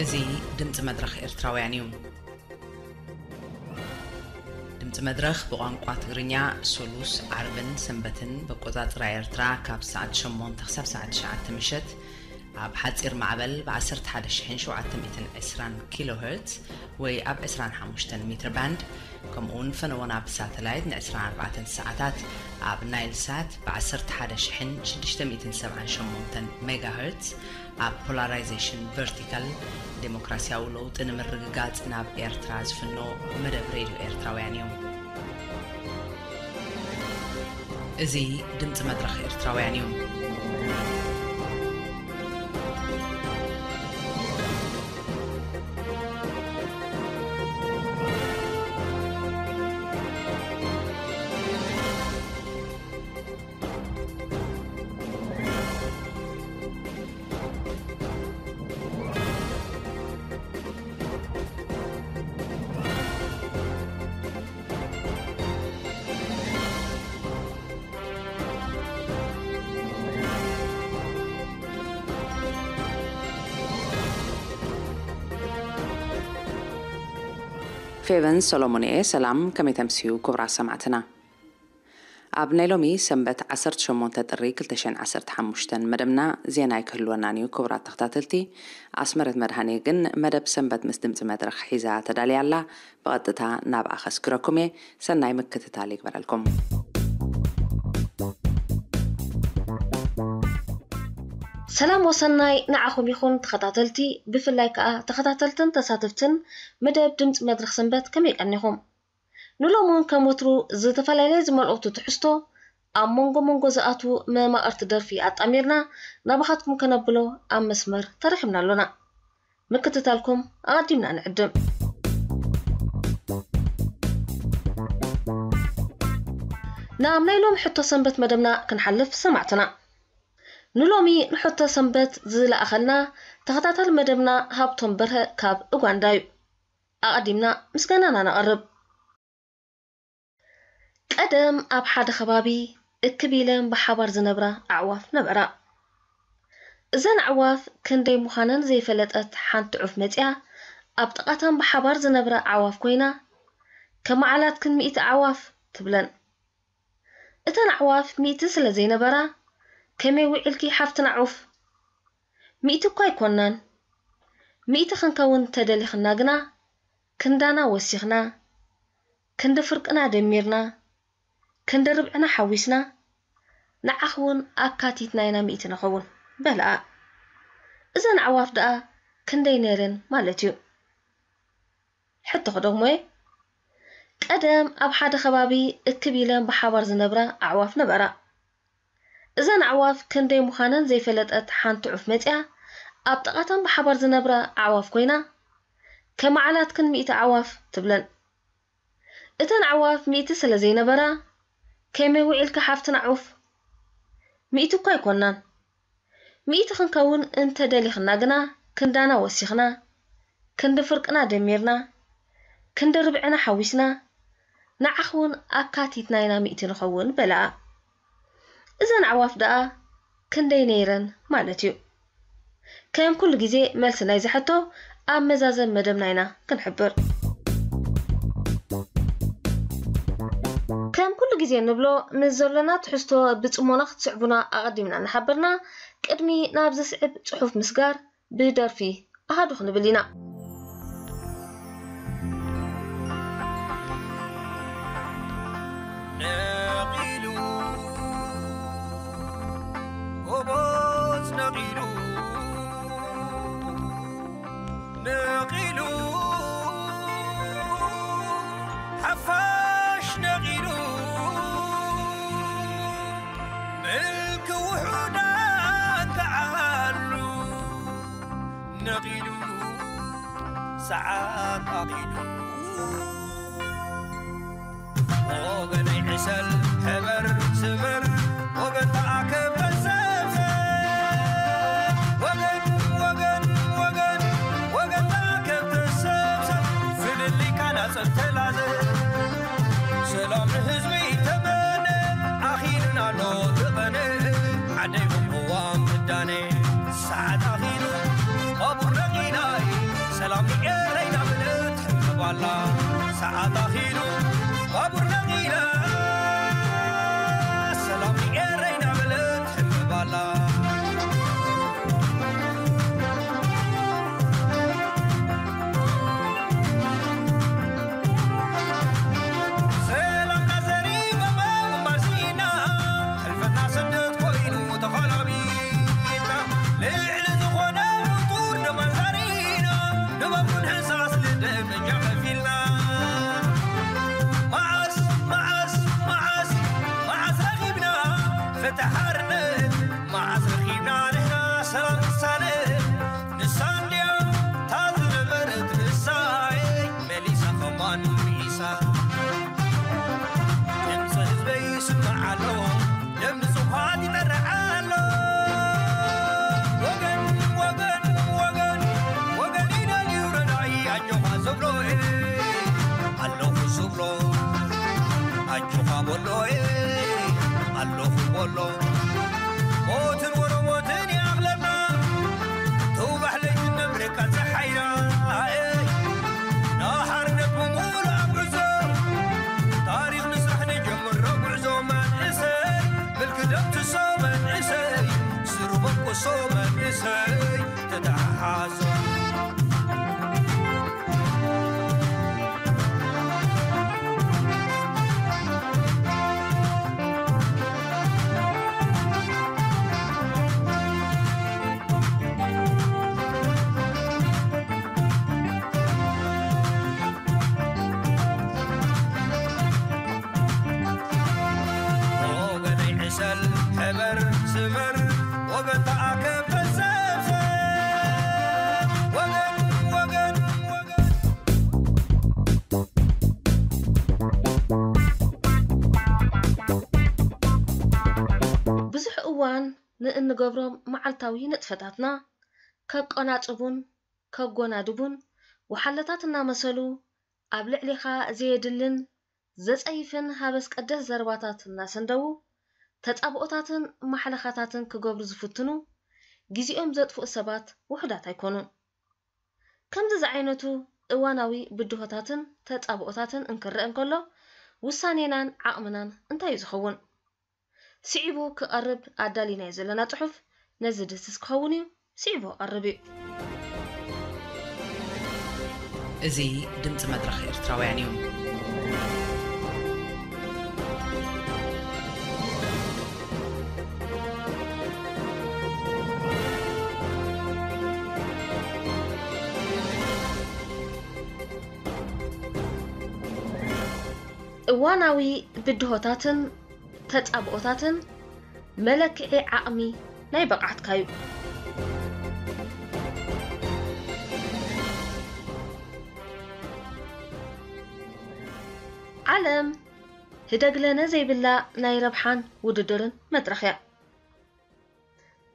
እዚ ድምፂ መድረኽ ኤርትራውያን እዩ። ድምፂ መድረኽ ብቋንቋ ትግርኛ ሶሉስ፣ ዓርብን ሰንበትን ብኣቆፃፅራ ኤርትራ ካብ ሰዓት ሸሞንተ ክሳብ ሰዓት ትሽዓተ ምሸት ኣብ ሓፂር ማዕበል ብ ዓሰርተ ሓደ ሺሕን ሸውዓተ ሚእትን ዕስራን ኪሎ ሄርትዝ ወይ ኣብ ዕስራን ሓሙሽተን ሜትር ባንድ፣ ከምኡ እውን ፈነወና ብሳተላይት ን ዕስራን ኣርባዕተን ሰዓታት ኣብ ናይል ሳት ብ ዓሰርተ ሓደ ሺሕን ሽዱሽተ ሚእትን ሰብዓን ሸሞንተን ሜጋ ሄርትዝ ኣብ ፖላራይዜሽን ቨርቲካል ዴሞክራሲያዊ ለውጢ ንምርግጋጽ ናብ ኤርትራ ዝፍኖ መደብ ሬድዮ ኤርትራውያን እዩ። እዚ ድምጺ መድረኽ ኤርትራውያን እዩ። ፌቨን ሰሎሞን እየ። ሰላም፣ ከመይ ተምስዩ ክቡራት ሰማዕትና? ኣብ ናይ ሎሚ ሰንበት ዓሰርተ ሸሞንተ ጥሪ ክልተ ሽሕን ዓሰርተ ሓሙሽተን መደብና ዜና ኣይክህልወናን እዩ። ክቡራት ተኸታተልቲ፣ ኣስመረት መድሃኔ ግን መደብ ሰንበት ምስ ድምፂ መድረኽ ሒዛ ተዳልያ ኣላ። ብቐጥታ ናብኣ ከስግረኩም እየ። ሰናይ ምክትታል ይግበረልኩም። ሰላም ወሰናይ ንዓኹም ይኹን ተኸታተልቲ፣ ብፍላይ ከኣ ተኸታተልትን ተሳተፍትን መደብ ድምፂ መድረኽ ሰንበት ከመይ ቀኒኹም? ንሎሚ እውን ከም ወትሩ ዝተፈላለየ ዝመልኦቱ ትሕዝቶ ኣብ መንጎ መንጎ ዝኣትዉ መማቕርቲ ደርፊ ኣጣሚርና ናባኻትኩም ከነብሎ ኣብ መስመር ተረኺብና ኣሎና። ምክትታልኩም ኣቐዲምና ንዕድም። ናብ ናይ ሎሚ ሕቶ ሰንበት መደብና ክንሓልፍ ሰማዕትና። ንሎሚ ንሕቶ ሰንበት ዝለኣኸልና ተኸታታሊ መደብና ሃብቶም በርሀ ካብ ኡጋንዳ እዩ። ኣቐዲምና ምስጋናና ነቐርብ። ቀደም ኣብ ሓደ ከባቢ እክብ ኢለን ብሓባር ዝነብራ ኣዕዋፍ ነበራ። እዘን ኣዕዋፍ ክንደይ ምዃነን ዘይፈለጠት ሓንቲ ዑፍ መጺኣ ኣብ ጥቓተን ብሓባር ዝነብራ ኣዕዋፍ ኮይና፣ "ከመዓላትክን ሚእቲ ኣዕዋፍ?" ትብለን። እተን ኣዕዋፍ ሚእቲ ስለ ዘይነበራ፣ "ከመይ ውዒልኪ ሓፍትና ዑፍ?" "ሚእቲ እኳ ኣይኮናን። ሚእቲ ክንከውን ተደሊኽና ግና፣ ክንዳና ወሲኽና፣ ክንዲ ፍርቅና ደሚርና፣ ክንዲ ርብዕና ሓዊስና፣ ንዓኽ እውን ኣካቲትና ኢና ሚእቲ ንኸውን" በልኣ። እዘን ኣዕዋፍ ደኣ ክንደይ ነይረን ማለት እዩ? ሕቶ ክደግሞ እየ። ቀደም ኣብ ሓደ ከባቢ እክብ ኢለን ብሓባር ዝነብራ ኣዕዋፍ ነበራ። እዘን ኣዕዋፍ ክንደይ ምዃነን ዘይፈለጠት ሓንቲ ዑፍ መጺኣ ኣብ ጥቓተን ብሓባር ዝነብራ ኣዕዋፍ ኮይና፣ "ከመዓላትክን ሚእቲ ኣዕዋፍ?" ትብለን። እተን ኣዕዋፍ ሚእቲ ስለ ዘይነበራ፣ "ከመይ ውዒልኪ ሓፍትና ዑፍ?" "ሚእቲ እኳ ኣይኮናን። ሚእቲ ክንከውን እንተ ደሊኽና ግና፣ ክንዳና ወሲኽና፣ ክንዲ ፍርቅና ደሚርና፣ ክንዲ ርብዕና ሓዊስና፣ ንዓኽ እውን ኣካቲትና ኢና ሚእቲ ንኸውን" በልኣ። እዘን ኣዕዋፍ ደኣ ክንደይ ነይረን ማለት እዩ? ከም ኩሉ ግዜ መልሲ ናይዚ ሕቶ ኣብ መዛዘም መደብና ኢና ክንሕብር። ከም ኩሉ ግዜ ንብሎ፣ ምስ ዘሎና ትሕዝቶ ብጽሞና ክትስዕቡና ኣቐዲምና እናሓበርና፣ ቅድሚ ናብ ዝስዕብ ጽሑፍ ምስጋር፣ ብደርፊ ኣሃዱ ክንብል ኢና። ነቒሉ፣ ጎቦዝ ነቒሉ፣ ነቒሉ፣ ሓፋሽ ነቒሉ፣ ምልኪ ውሑዳን ተዓሉ፣ ነቒሉ፣ ሰዓት ኣኺሉ። ወገነይ ዕሰል፣ ሕበር፣ ስመር፣ ወገን ተኣከብ፣ ተሰብሰብ። ወገን፣ ወገን፣ ወገን፣ ወገን ተኣከብ፣ ተሰብሰብ። ፍልልይካ ናጸብ ተላዘብ። ሰላም ንህዝቢ ተመነ፣ ኣኺልና ኣሎ ተቐነ። ዓደይ ቅዋም ምዳነ፣ ሰዓት ኣኺሉ፣ ባቡር ነቒላ። ሰዓት ኣኺሉ ባቡር ነቒላ፣ ሰላም ንኤረይ እናበለት ትሕምባላ። ሰላምና ዘሪባ ምንባር ስኢና፣ ሕልፈትና ስደት ኮይኑ ተኸላቢና። ልዕሊ ዝኾነ ፍጡር ደም ኣንሳሪና፣ ንበኩን ህሳስ ልደም እጃ ከፊልና። መዓስ፣ መዓስ፣ መዓስ፣ መዓስ ረኺብና ፍትሒ ሓርነት? መዓስ ረኺብና ንሕና ሰላም ቅሳነት? ንሳ እንድያ እታ ዝነበረት ንሳይ፣ መሊሳ ከማን ሪሳ። ድምፂ ህዝበይ ይስማዕ ኣሎ፣ ደም ንጹሃት ይጠርዕ ኣሎ። ወገን፣ ወገን፣ ወገን፣ ወገን ይደልዩ ረዳኢ ኣጆኻ ዝብሎ፣ ኣለኹ ዝብሎ፣ ኣጆኻ በሎ፣ ኣለኹ በሎ። ሞትን ወረ ሞትን ይኣኽለና፣ ተውባሕ ለይትን ነብርቃ ጸሓይና። ናሓርነት ብምሉእ ኣብ ጉዕዞ፣ ታሪኽ ንስራሕ ንጀምሮ ጉዕዞ መንእሰይ፣ ምልኪ ደምስሶ መንእሰይ፣ ስሩ በቁሶ መንእሰይ፣ ተተሓሓዞ። ወገነይ ዕሰል ሕበር ስመር፣ ወገን ተኣከብ ተሰብሰብ። ወገን፣ ወገን፣ ወገን። ብዙሕ እዋን ንእንገብሮም መዓልታዊ ንጥፈታትና ከቆናጽቡን ከጎናድቡን ወሓለታት እናመሰሉ ኣብ ልዕሌኻ ዘየድልን ዘጸይፍን ሃበስ ቀደስ ዘረባታት እናሰንደዉ ተጻብኦታትን ማሕለኻታትን ክገብሩ ዝፍትኑ ግዜኦም ዘጥፍኡ ሰባት ውሑዳት ኣይኮኑን። ከምዚ ዝዓይነቱ እዋናዊ ብድሆታትን ተጻብኦታትን እንክረአ እንከሎ ውሳኔናን ዓቕምናን እንታይ እዩ ዝኸውን? ስዒቡ ክቐርብ ኣዳሊናዮ ዘለና ጽሑፍ ነዚ ድህስስ ክኸውን እዩ። ስዒቡ ክቐርብ እዩ። እዚ ድምጺ መድረኽ ኤርትራውያን እዩ። እዋናዊ ብድሆታትን ተጻብኦታትን መለክዒ ዓቕሚ ናይ ብቕዓትካ እዩ። ዓለም ህደግለነ ዘይብላ ናይ ረብሓን ውድድርን መድረኽ እያ።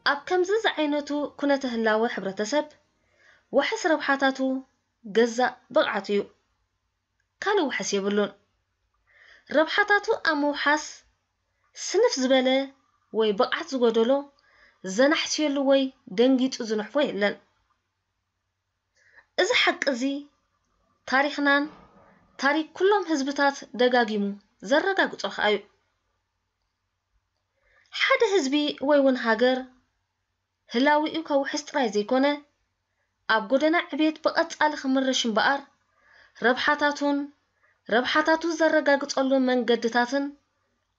ኣብ ከምዚ ዝዓይነቱ ኩነተ ህላወ ሕብረተሰብ፣ ዋሕስ ረብሓታቱ ገዛእ ብቕዓት እዩ። ካልእ ዋሕስ የብሉን። ረብሓታቱ ኣብ ምውሓስ ስንፍ ዝበለ ወይ ብቕዓት ዝጎደሎ ዘናሕስየሉ ወይ ደንጊጹ ዝንሕፎ የለን። እዚ ሓቂ እዚ ታሪኽናን ታሪኽ ኩሎም ህዝብታት ደጋጊሙ ዘረጋግጾ ከኣ እዩ። ሓደ ህዝቢ ወይ እውን ሃገር ህላዊኡ ከውሕስ ጥራይ ዘይኮነ፣ ኣብ ጎደና ዕቤት ብቐጻሊ ክምርሽ እምበኣር፣ ረብሓታቱን ረብሓታቱ ዘረጋግጸሉ መንገድታትን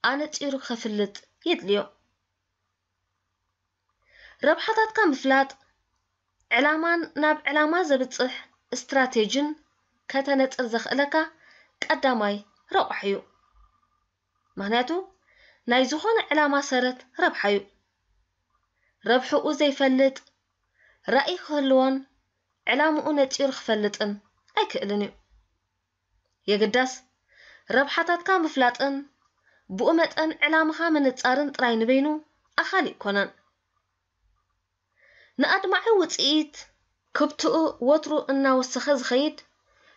ኣነጺሩ ከፍልጥ የድልዮ። ረብሓታትካ ምፍላጥ፣ ዕላማን ናብ ዕላማ ዘብጽሕ ስትራቴጂን ከተነጽር ዘኽእለካ ቀዳማይ ረቋሒ እዩ። ምኽንያቱ፣ ናይ ዝኾነ ዕላማ ሰረት ረብሓ እዩ። ረብሕኡ ዘይፈልጥ ራእይ ክህልዎን ዕላምኡ ነጺሩ ክፈልጥን ኣይክእልን እዩ። የግዳስ፣ ረብሓታትካ ምፍላጥን ብኡ መጠን ዕላማኻ ምንጻርን ጥራይ ንበይኑ ኣኻሊ ኣይኮነን። ንኣድማዒ ውጽኢት ክብትኡ ወትሩ እናወሰኸ ዝኸይድ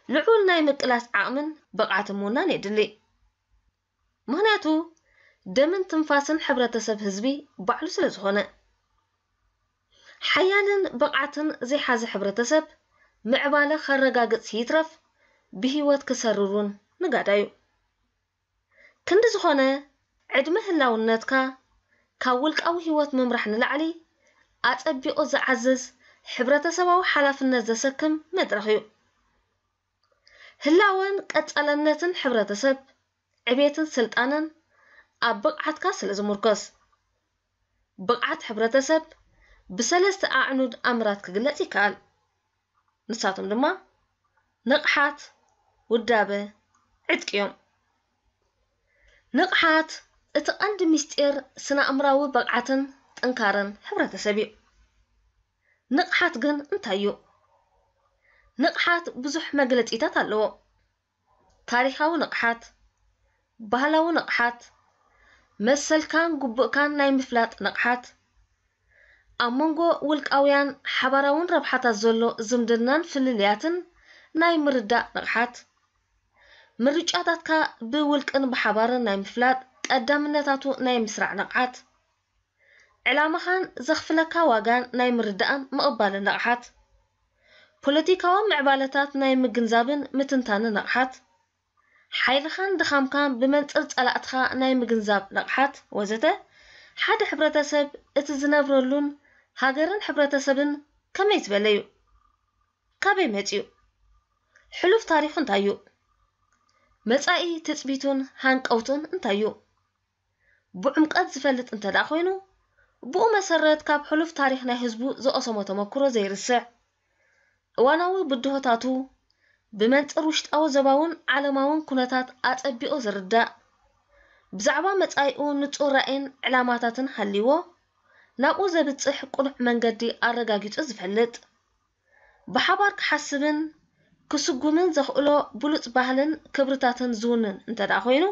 ልዑል ናይ ምቅላስ ዓቕምን ብቕዓትን ምውናን የድሊ። ምኽንያቱ፣ ደምን ትንፋስን ሕብረተሰብ ህዝቢ ባዕሉ ስለ ዝኾነ። ሓያልን ብቕዓትን ዘይሓዘ ሕብረተሰብ ምዕባለ ከረጋግጽ ይትረፍ ብህይወት ክሰርሩን ንጋዳዩ። ክንዲ ዝኾነ ዕድመ ህላውነትካ ካብ ውልቃዊ ህይወት ምምራሕ ንላዕሊ ኣጸቢቑ ዝዓዝዝ ሕብረተሰባዊ ሓላፍነት ዘሰክም መድረኽ እዩ። ህላወን ቀጻልነትን ሕብረተሰብ ዕቤትን ስልጣንን ኣብ ብቕዓትካ ስለ ዝምርኮስ፣ ብቕዓት ሕብረተሰብ ብሰለስተ ኣዕኑድ ኣምራት ክግለጽ ይከኣል። ንሳቶም ድማ ንቕሓት፣ ውዳበ፣ ዕጥቂ እዮም። ንቕሓት እቲ ቀንዲ ምስጢር ስነ-ኣእምራዊ ብቕዓትን ጥንካረን ሕብረተሰብ እዩ። ንቕሓት ግን እንታይ እዩ? ንቕሓት ብዙሕ መግለጺታት ኣለዎ። ታሪኻዊ ንቕሓት፣ ባህላዊ ንቕሓት፣ መሰልካን ግቡእካን ናይ ምፍላጥ ንቕሓት፣ ኣብ መንጎ ውልቃውያን ሓባራውን ረብሓታት ዘሎ ዝምድናን ፍልልያትን ናይ ምርዳእ ንቕሓት፣ ምርጫታትካ ብውልቅን ብሓባርን ናይ ምፍላጥ ቀዳምነታቱ ናይ ምስራዕ ንቕሓት፣ ዕላማኻን ዘኽፍለካ ዋጋን ናይ ምርዳእን ምቕባልን ንቕሓት፣ ፖለቲካዊ ምዕባለታት ናይ ምግንዛብን ምትንታንን ንቕሓት፣ ሓይልኻን ድኻምካን ብመንጽር ጸላእትኻ ናይ ምግንዛብ ንቕሓት ወዘተ፣ ሓደ ሕብረተሰብ እቲ ዝነብረሉን ሃገርን ሕብረተሰብን ከመይ ዝበለ እዩ? ካበይ መጺኡ? ሕሉፍ ታሪኹ እንታይ እዩ? መጻኢ ትጽቢቱን ሃንቀውቱን እንታይ እዩ? ብዕምቀት ዝፈልጥ እንተ ደኣ ኮይኑ፣ ብኡ መሰረት ካብ ሕሉፍ ታሪኽ ናይ ህዝቡ ዝቐሰሞ ተመክሮ ዘይርስዕ፣ እዋናዊ ብድሆታቱ ብመንጽር ውሽጣዊ ዞባውን ዓለማውን ኩነታት ኣጸቢቑ ዝርዳእ፣ ብዛዕባ መጻኢኡ ንጹር ራእይን ዕላማታትን ሃልይዎ፣ ናብኡ ዘብጽሕ ቅኑዕ መንገዲ ኣረጋጊጹ ዝፈልጥ፣ ብሓባር ክሓስብን ክስጉምን ዘኽእሎ ብሉጽ ባህልን ክብርታትን ዝውንን እንተ ደኣ ኮይኑ፣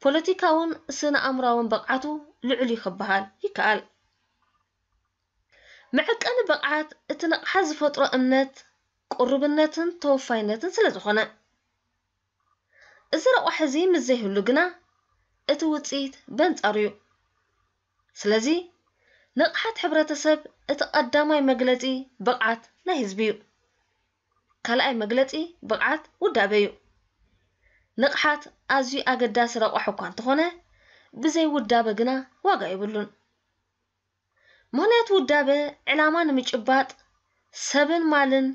ፖለቲካውን ስነ-ኣእምራውን ብቕዓቱ ልዑል እዩ ክበሃል ይከኣል። መዐቀኒ ብቕዓት እቲ ንቕሓት ዝፈጥሮ እምነት፣ ቅሩብነትን ተወፋይነትን ስለ ዝኾነ። እዚ ረቋሒ እዚ ምስ ዘይህሉ ግና፣ እቲ ውጽኢት በንጻሩ እዩ። ስለዚ፣ ንቕሓት ሕብረተሰብ እቲ ቀዳማይ መግለጺ ብቕዓት ናይ ህዝቢ እዩ። ካልኣይ መግለጺ ብቕዓት ውዳበ እዩ። ንቕሓት ኣዝዩ ኣገዳሲ ረቋሒ እኳ እንተኾነ፣ ብዘይ ውዳበ ግና ዋጋ የብሉን። ምኽንያቱ ውዳበ ዕላማ ንምጭባጥ ሰብን ማልን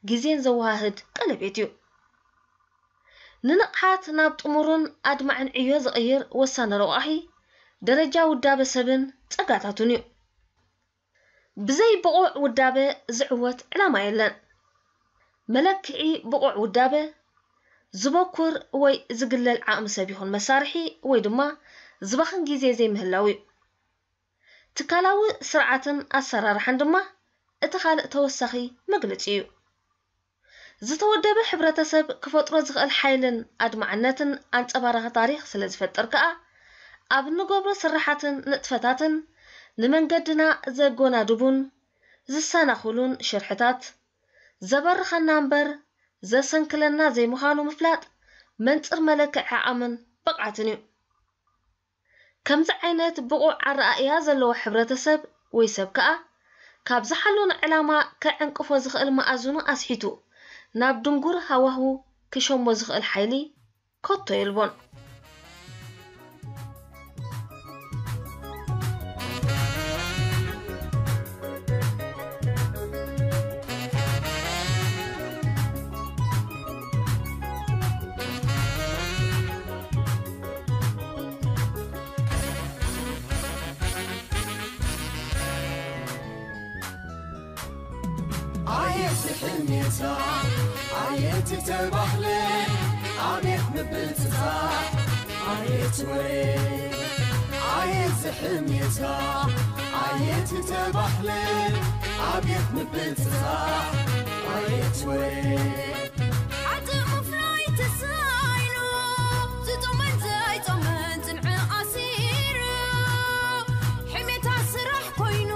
ግዜን ዘወሃህድ ቀለቤት እዩ። ንንቕሓት ናብ ጥሙርን ኣድማዕን ዕዮ ዝቕይር ወሳኒ ረቋሒ ደረጃ ውዳበ ሰብን ጸጋታቱን እዩ። ብዘይ ብቑዕ ውዳበ ዝዕወት ዕላማ የለን። መለክዒ ብቑዕ ውዳበ ዝበኩር ወይ ዝግለል ዓቕሚ ሰብ ይኹን መሳርሒ ወይ ድማ ዝባኽን ግዜ ዘይምህላው እዩ። ትካላዊ ስርዓትን ኣሰራርሓን ድማ እቲ ካልእ ተወሳኺ መግለጺ እዩ። ዝተወደበ ሕብረተሰብ ክፈጥሮ ዝኽእል ሓይልን ኣድማዕነትን ኣንጸባራቒ ታሪኽ ስለ ዝፈጥር ከኣ፣ ኣብ እንገብሮ ስራሓትን ንጥፈታትን ንመንገድና ዘጎናድቡን ዝሰናኹሉን ሽርሕታት፣ ዘበርኸና እምበር ዘሰንክለና ዘይምዃኑ ምፍላጥ መንጽር መለክዒ ዓቕምን ብቕዓትን እዩ። ከምዚ ዓይነት ብቑዕ ኣረኣእያ ዘለዎ ሕብረተሰብ ወይ ሰብ ከኣ፣ ካብ ዝሓለኖ ዕላማ ከዕንቅፎ ዝኽእል መኣዝኑ ኣስሒቱ፣ ናብ ድንጉር ሃዋህው ክሸሞ ዝኽእል ሓይሊ ከቶ የልቦን። ኣየት ሕሜታ፣ ኣየት ተባህለ፣ ኣቤት ምብልጽታ፣ ኣየት ወሬ። ኣየት ሕሜታ፣ ኣየት ተባህለ፣ ኣቤት ምብልጽታ፣ ኣየት ወሬ። ዓጥቕ ምፍራይ ተሳኢኑ፣ ዝጠመን ዘይጠመን ጽንዒ ኣሲሩ፣ ሕሜታ ስራሕ ኮይኑ፣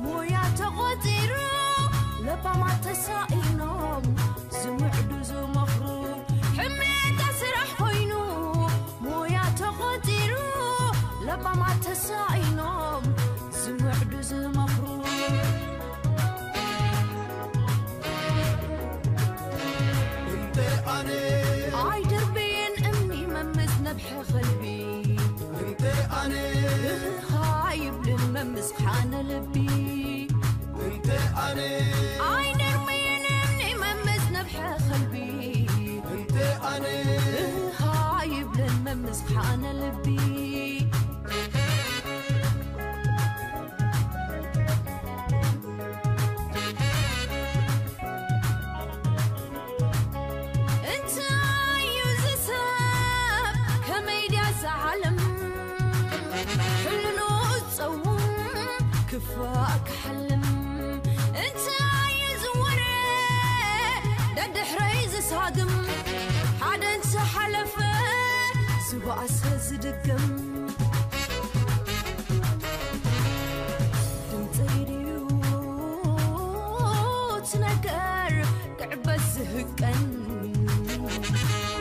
ሞያ ተቖጺሩ፣ ለባማት ተሳኢኖም፣ ዝምዕዱ ዝመኽሩ። ሕሜታ ስራሕ ኮይኑ፣ ሞያ ተቖጺሩ፣ ለባማት ተሳኢኖም፣ ዝምዕዱ ዝመኽሩ። እንተ ዝኸኣነ ልቢ። እንታይ እዩ እዚ ሰብ? ከመይ ድያ እዛ ዓለም? ሕልኑ ዝጸውም ክፋእ ክሓልም። እንታይ እዩ እዚ ወረ? ደድሕረይ ዝሳግም። ሓደ እንተሓለፈ ዝባእሰ ዝድገም። ድምፀይ ድዩ እቲ ነገር ክዕበስ ዝህቀን?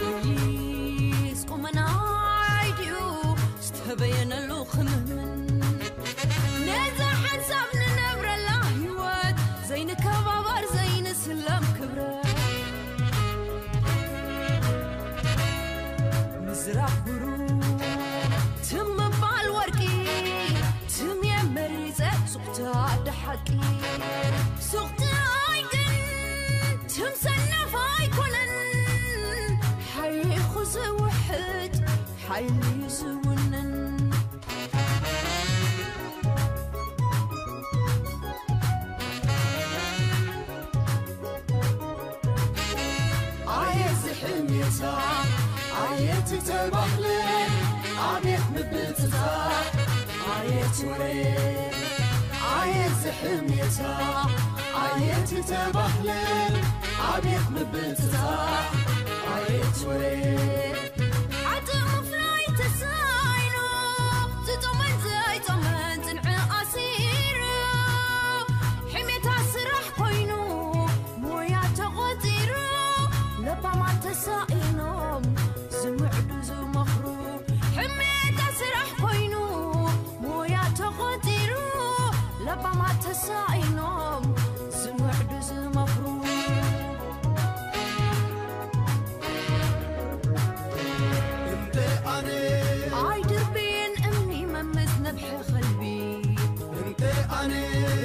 ወይስ ቁመናይ ድዩ ዝተበየነሉ ክምህምን? ነዛ ሓንሳብ ንነብረላ ህይወት ዘይንከባበር ዘይንስለም ክብረት። ምዝራብ ብሩር ትም ምባል ወርቂ፣ ትም እየ መሪጸ ሱቕታ ኣደ ሓቂ። ሱቕታይ ግን ትም ሰነፍ ኣይኮነን፣ ሓይኹ ዝውሕጥ ሓይሊ ዝውንን። ኣየ ዝሕሜታ፣ ኣየ ትተባህለ፣ ኣቤት ምብጥታ፣ ኣየ ትወረ። ኣየ ዝሕሜታ፣ ኣየ ትተባህለ፣ ኣቤት ምብጥታ፣ ኣየ ትወረ። ዓጥምፍላይ ተሳኢኑ፣ ዝጠመን ዘይጠመን ጽንዒ ኣሲሩ። ሕሜታ ስራሕ ኮይኑ፣ ሞያ ተቖጺሩ። ለባማት ተሳኢኖም፣ ዝምዕዱ ዝመኽሩ። ሕሜታ ስራሕ ኮይኑ፣ ሞያ ተቖጺሩ። ለባማት ተሳኢኖም፣ ዝምዕዱ ዝመኽሩ። እንተ ኣነ ኣይድርብይን እምኒ መምስ ነብሐ ኸልቢ። እንተ ኣነ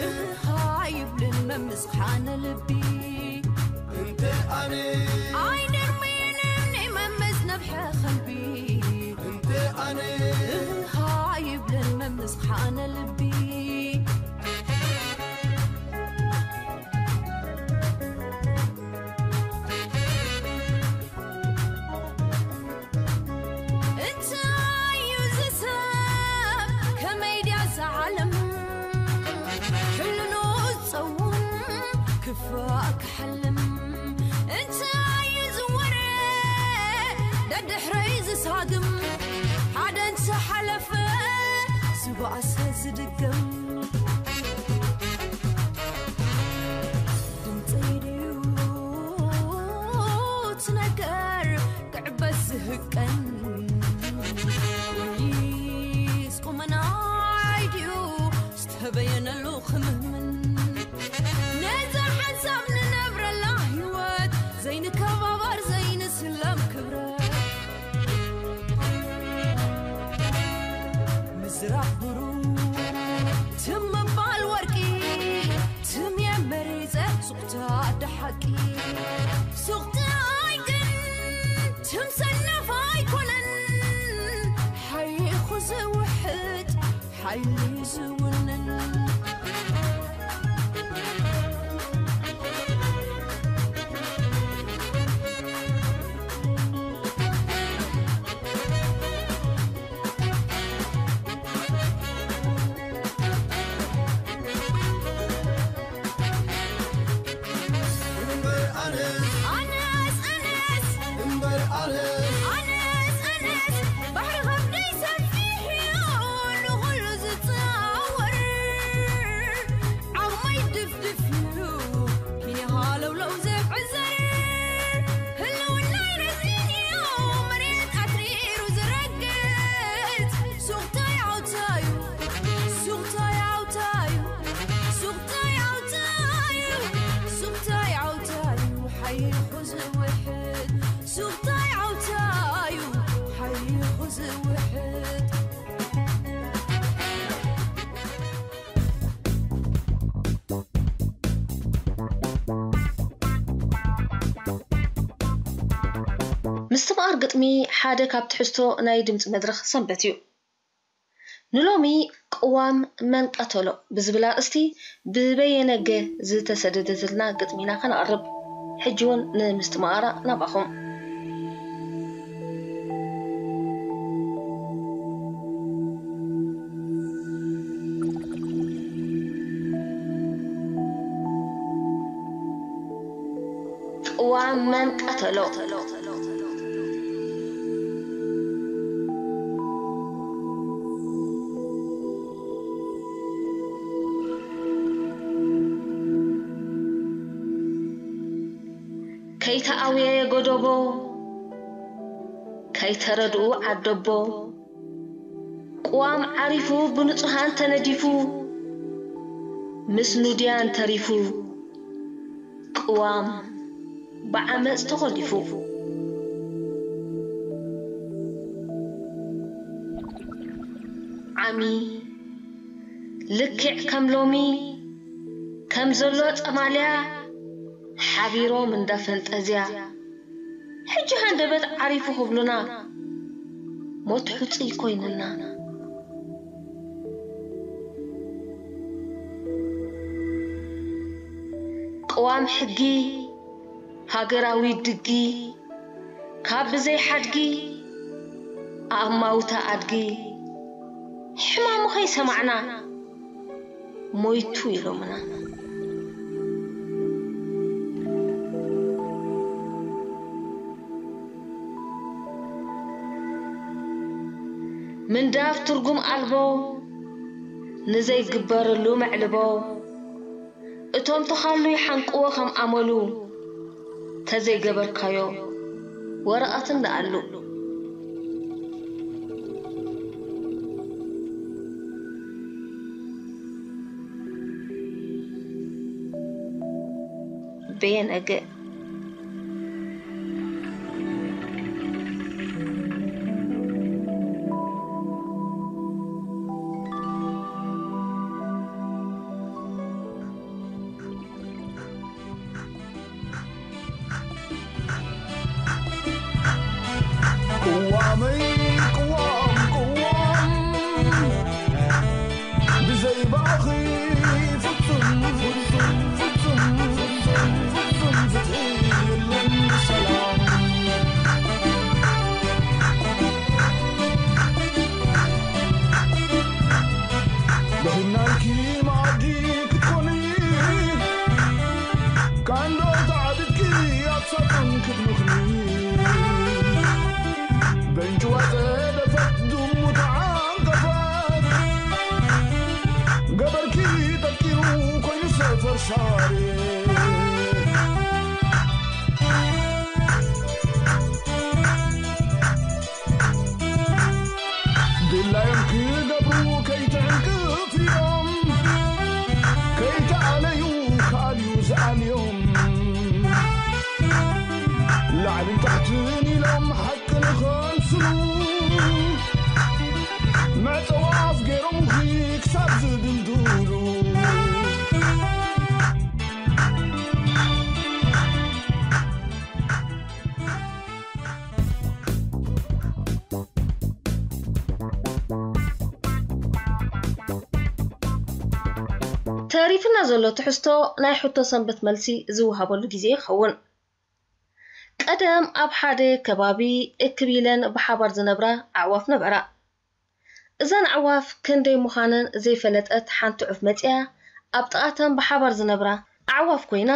እህ ሃይብልን መምስ ኻነ ልቢ። እንተ ኣነ ኣይድርብይን እምኒ መምስ ነብሐ ኸልቢ። እንተ ኣነ እህ ሃይብልን መምስ ኻነ ልቢ። እንታይ እዩ እዚ ሰብ? ከመይ ድያ እዛ ዓለም? ሕልኑ ዝጸውም ክፋእ ክሓልም። እንታይ እዩ እዚ ወረ? ደድሕረይ ዝሳግም። ሓደ እንተሓለፈ ዝባእሰ ዝድገም። ድምፀይ ድዩ እቲ ነገር ክዕበስ ዝህቀን? ወይስ ቁመናይ ድዩ ዝተበየነሉ ክምህምን? ነዛ ሓንሳብ ንነብረላ ህይወት ዘይንከባበር ዘይንስለም ክብረት። ምዝራብ ብሩር ትም ምባል ወርቂ፣ ትም እየ መሪጸ ሱቕታ ኣደ ሓቂ። ሱቕታይ ግን ትም ሰነፍ ኣይኮነን፣ ሓይኹ ዝውሕጥ ሓይሊ ዝውንን። እምበር ኣነስ፣ ኣነስ፣ ኣነስ፣ እምበር ኣነስ፣ ኣነስ፣ ኣነስ፣ ባሕሪ ከብደይ ሰፊሕ እዩ ንኹሉ ዝጻወር። ምስትምቓር ግጥሚ ሓደ ካብ ትሕዝቶ ናይ ድምጺ መድረኽ ሰንበት እዩ። ንሎሚ ቅዋም መን ቀተሎ ብዝብል ኣርእስቲ ብበየነ ገ ዝተሰደደትልና ግጥሚ ኢና ከነቕርብ። ሕጂ እውን ንምስትምቓራ ናባኹም። ቅዋም መን ቀተሎ? ከይተኣውየ ጎደቦ፣ ከይተረድኡ ዓደቦ፣ ቅዋም ዓሪፉ ብንጹሃን ተነዲፉ፣ ምስ ኑድያን ተሪፉ፣ ቅዋም ብዓመጽ ተኾሊፉ። ዓሚ ልክዕ ከም ሎሚ፣ ከም ዘሎ ጸማልያ፣ ሓቢሮም እንዳ ፈንጠዝያ፣ ሕጂ ሃንደበት ዓሪፉ ክብሉና፣ ሞት ሕጹይ ኮይንና። ቅዋም ሕጊ፣ ሃገራዊ ድጊ፣ ካብ ብዘይ ሓድጊ፣ ኣማውታ ኣድጊ፣ ሕማሙ ከይሰማዕና፣ ሞይቱ ኢሎምና። ምንዳፍ ትርጉም ኣልቦ፣ ንዘይግበረሉ መዕልቦ፣ እቶም ተኻሉ ይሓንቅዎ ከም ኣመሉ፣ ተዘይገበርካዮ ወረቐት እንድኣሉ። በየነ ገ። ቅዋመይ ቅዋም ቅዋም፣ ብዘይ ባኺ ፍጹም ፍጹም ፍጹም ፍጹም ፍጹም ፍትሒ የለን ሰላም። ደኺምናልኪ መኣዲ ክትኮኒ፣ ካንዶ ተዓቢጥኪ ኣብ ሳጥን ክትምኽኒ፣ በንጭዋ ጸደፈት ድሙ ተዓንቀፈት፣ ገበርኪ ጠጢሩ ኮይኑ ሰፈር ሳሬ። ድላዮም ክገብሩ ከይትዕንቅፍዮም፣ ከይተኣለዩ ካልዩ ዝኣልዮም፣ ላዕልን ታሕትን ኢሎም ሓቂ ንኸንስሉ፣ መዕጸዊ ኣፍ ገይሮምኺ ክሳብ ዝድልድሉ። ተሪፍና ዘሎ ትሕዝቶ ናይ ሕቶ ሰንበት መልሲ ዝወሃበሉ ግዜ ይኸውን። ቀደም ኣብ ሓደ ከባቢ እክብ ኢለን ብሓባር ዝነብራ ኣዕዋፍ ነበራ። እዘን ኣዕዋፍ ክንደይ ምዃነን ዘይፈለጠት ሓንቲ ዑፍ መጺኣ ኣብ ጥቓተን ብሓባር ዝነብራ ኣዕዋፍ ኮይና፣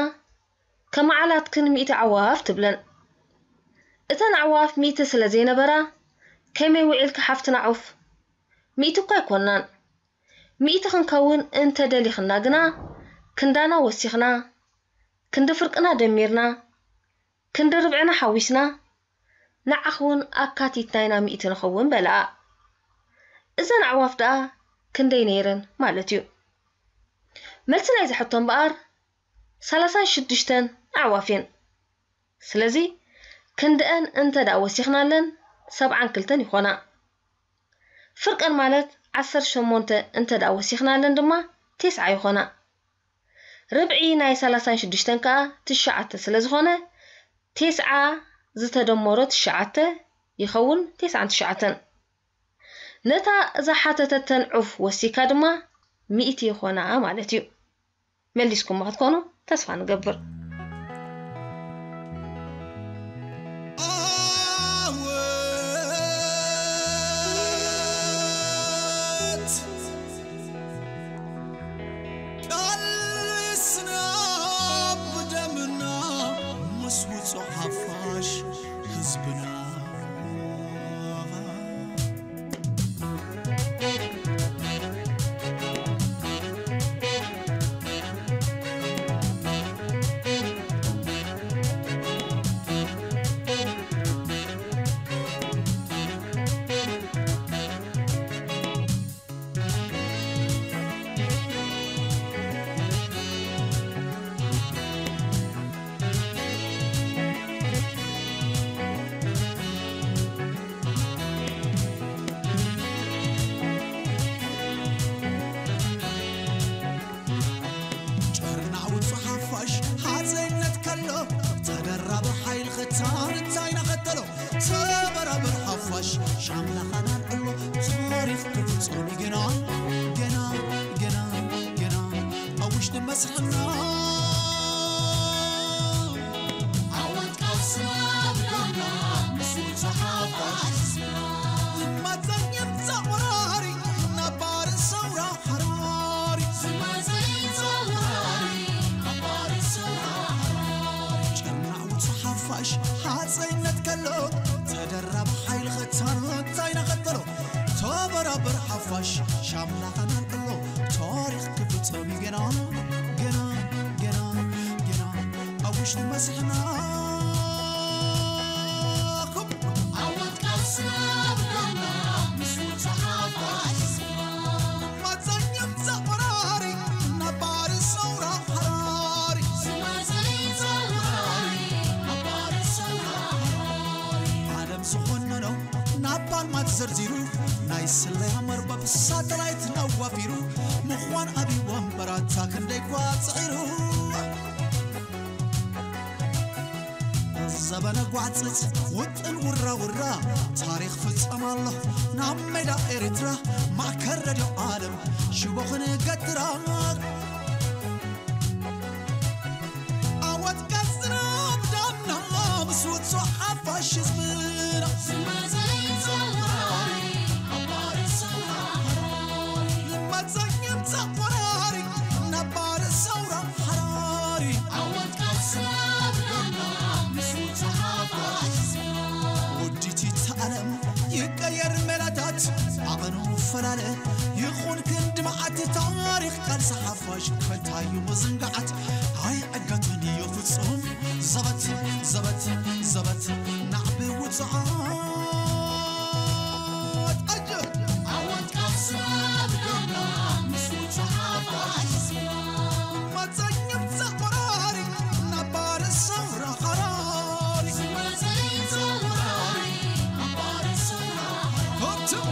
"ከመዓላትክን ሚእቲ ኣዕዋፍ?" ትብለን። እተን ኣዕዋፍ ሚእቲ ስለ ዘይነበራ፣ "ከመይ ውዒልኪ ሓፍትና ዑፍ? ሚእቲ እኳ ኣይኮናን። ሚእቲ ክንከውን እንተ ደሊኽና ግና፣ ክንዳና ወሲኽና፣ ክንዲ ፍርቅና ደሚርና፣ ክንዲ ርብዕና ሓዊስና፣ ንዓኽ እውን ኣካቲትና ኢና ሚእቲ ንኸውን" በልኣ። እዘን ኣዕዋፍ ደኣ ክንደይ ነይረን ማለት እዩ? መልሲ ናይዚ ሕቶ እምበኣር፣ ሰላሳን ሽዱሽተን ኣዕዋፍ እየን። ስለዚ፣ ክንድአን እንተ ደኣ ወሲኽናለን፣ ሰብዓን ክልተን ይኾና። ፍርቀን ማለት ዓሰርተ ሸሞንተ እንተ ደኣ ወሲኽናለን ድማ፣ ቴስዓ ይኾና። ርብዒ ናይ ሰላሳን ሽዱሽተን ከኣ ትሽዓተ ስለ ዝኾነ፣ ቴስዓ ዝተደመሮ ትሽዓተ ይኸውን፣ ተስዓን ትሽዓተን። ነታ ዝሓተተተን ዑፍ ወሲካ ድማ ሚእቲ ይኾና ማለት እዩ። መሊስኩማ ክትኮኑ ተስፋ ንገብር። ቃልስና ብደምና ምስ ውጹዕ ሓፋሽ ህዝብና። ጨርናዕ ውጹ ሓፋሽ ሓፀይነት ከሎ ተደራቢ ሓይል ኸታን እንታይ ናኸተሎ ተበራበር ሓፋሽ ሻምላኻናን እሎ ታሪኽ ክፍጾም ገና ገና ገና ገና ኣብ ውሽጢ መስርሕና ዓወት ቃልስና ብዳና ምስ ውጹ ሓፋሽ ዝማፀን የምፃእ ወራሪ ነባር ሰውራ ሓራሪ ዝማፀን የምፃእ ወራሪ ነባር ሰውራ ሓራሪ ጨርናዕ ውጹ ሓፋሽ ሓፀይነት ከሎ ተደራቢ ሓይል ኸታን እንታይ ናኸተሎ ተበራበር ሓፋሽ ሻምላኻናን እሎ ታሪኽ ክፍጸም እዩ ገና ገና ገና ገና ኣብ ውሽጢ መስሕና ዓወት ቃልስና ብዳና ምስ ውጹ ሓፋሽ ማፀን የምፃእ ወራሪ ነባር ሰውራ ሓራሪ ዝማፀን የምፃእ ወራሪ ነባር ሰውራ ሓራሪ ዓለም ዝኾነኖ ናብ ባልማት ዘርዚሩ ናይ ስለያ መርበብ ሳተላይት ነዋፊሩ ምዃን ኣብይ ወንበራታ ክንደይ ኳ ጽዒሩ ዘበነ ጓዕጽጽ ውጥን ውራ ውራ ታሪኽ ፍጸም ኣሎ ናብ ሜዳ ኤርትራ ማእከል ረድዮ ዓለም ሽቦ ክንገትራ ዓወት ቀጽና ብዳምና ምስ ውጹዕ ሓፋሽ ህዝብና ዝመዘይ ተወራሪ ኣባሪ ሰውራ ሓራሪ ዝመዘይም ተወራሪ ነባሪ ሰውራ ሓራሪ ዓወት ቀጽና ብዳምና ምስ ውጹዕ ሓፋሽ ህዝብና ውዲቲ ዓለም ይቀየር መላታት ዓቐኑ ፈላለ ይኹን ክንዲ መዓት ታሪኽ ቃልሲ ሓፋሽ ከንታዩ ምዝንጋዓት ኣይዕገትን እዩ ፍጹም ዘበት ዘበት ዘበት ናዕቢ ውፅዓት ኣጀ ዓወት ቃልስና ብዳና ምስ ውፅዓት መፀይም ዘቆራሪ ነባር ሰውራ ኸራሪ መፀይም ዘቆራሪ ነባር ሰውራ ኸራሪ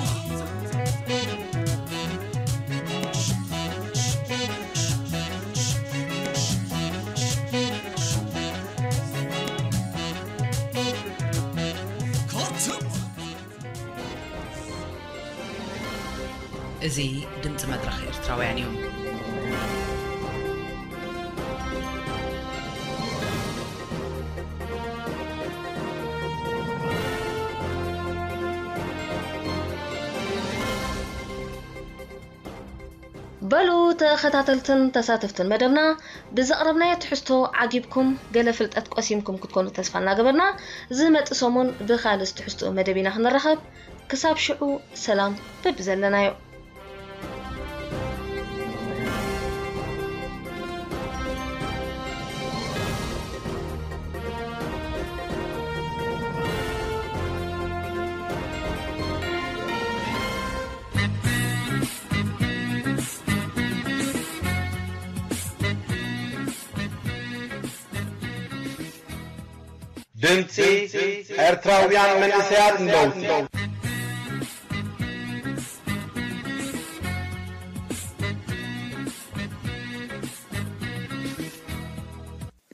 እዚ ድምፂ መድረኽ ኤርትራውያን እዩ። በሉ ተኸታተልትን ተሳተፍትን መደብና ብዘቕረብናዮ ትሕዝቶ ዓጊብኩም ገለ ፍልጠት ቆሲምኩም ክትኮኑ ተስፋ እናገበርና ዝመጽእ ሰሙን ብኻልእ ትሕዝቶ መደብ ኢና ክንራኸብ። ክሳብ ሽዑ ሰላም በብዘለናዮ። ድምጺ ኤርትራውያን መንእሰያት ለውጢ።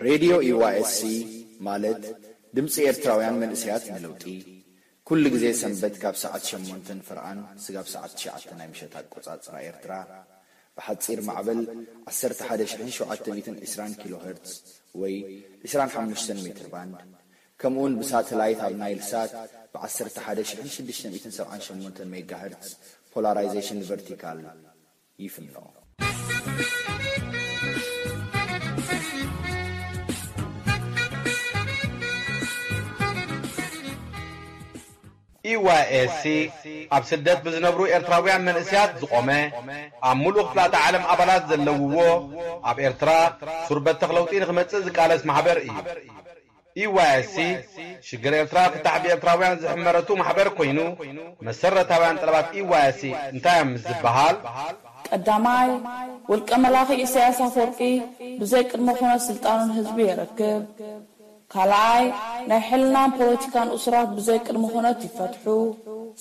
ሬድዮ ኢዋኤስሲ ማለት ድምጺ ኤርትራውያን መንእሰያት ንለውጢ፣ ኩሉ ግዜ ሰንበት ካብ ሰዓት ሸሞንተን ፍርቓን ስጋብ ሰዓት ትሽዓተ ናይ ምሸት ኣቆጻጽራ ኤርትራ፣ ብሓጺር ማዕበል ዓሰርተ ሓደ ሽሕን ሸውዓተ ሚእትን ዕስራን ኪሎ ሄርትዝ ወይ ዕስራን ሓሙሽተን ሜትር ባንድ፣ ከምኡውን ብሳተላይት ኣብ ናይል ሳት ብ ዓሰርተ ሓደ ሽሕን ሽዱሽተ ሚእትን ሰብዓን ሸሞንተን ሜጋ ሄርትዝ ፖላራይዜሽን ቨርቲካል ይፍኖ። ኢዋይኤስሲ ኣብ ስደት ብዝነብሩ ኤርትራውያን መንእሰያት ዝቖመ፣ ኣብ ምሉእ ክፍላተ ዓለም ኣባላት ዘለውዎ፣ ኣብ ኤርትራ ሱር በተኽ ለውጢ ንኽመጽእ ዝቃለስ ማሕበር እዩ። ኢዋይኤስሲ ሽግር ኤርትራ ፍታሕ ብኤርትራውያን ዝሕመረቱ ማሕበር ኮይኑ፣ መሰረታውያን ጠለባት ኢዋይኤስሲ እንታይ እዮም ምስ ዝበሃል፣ ቀዳማይ፣ ውልቀ መላኺ ኢሳያስ ኣፈወርቂ ብዘይ ቅድመ ኩነት ስልጣኑ ንህዝቢ የረክብ። ካልኣይ፣ ናይ ሕልናን ፖለቲካን እሱራት ብዘይ ቅድመ ኩነት ይፈትሑ።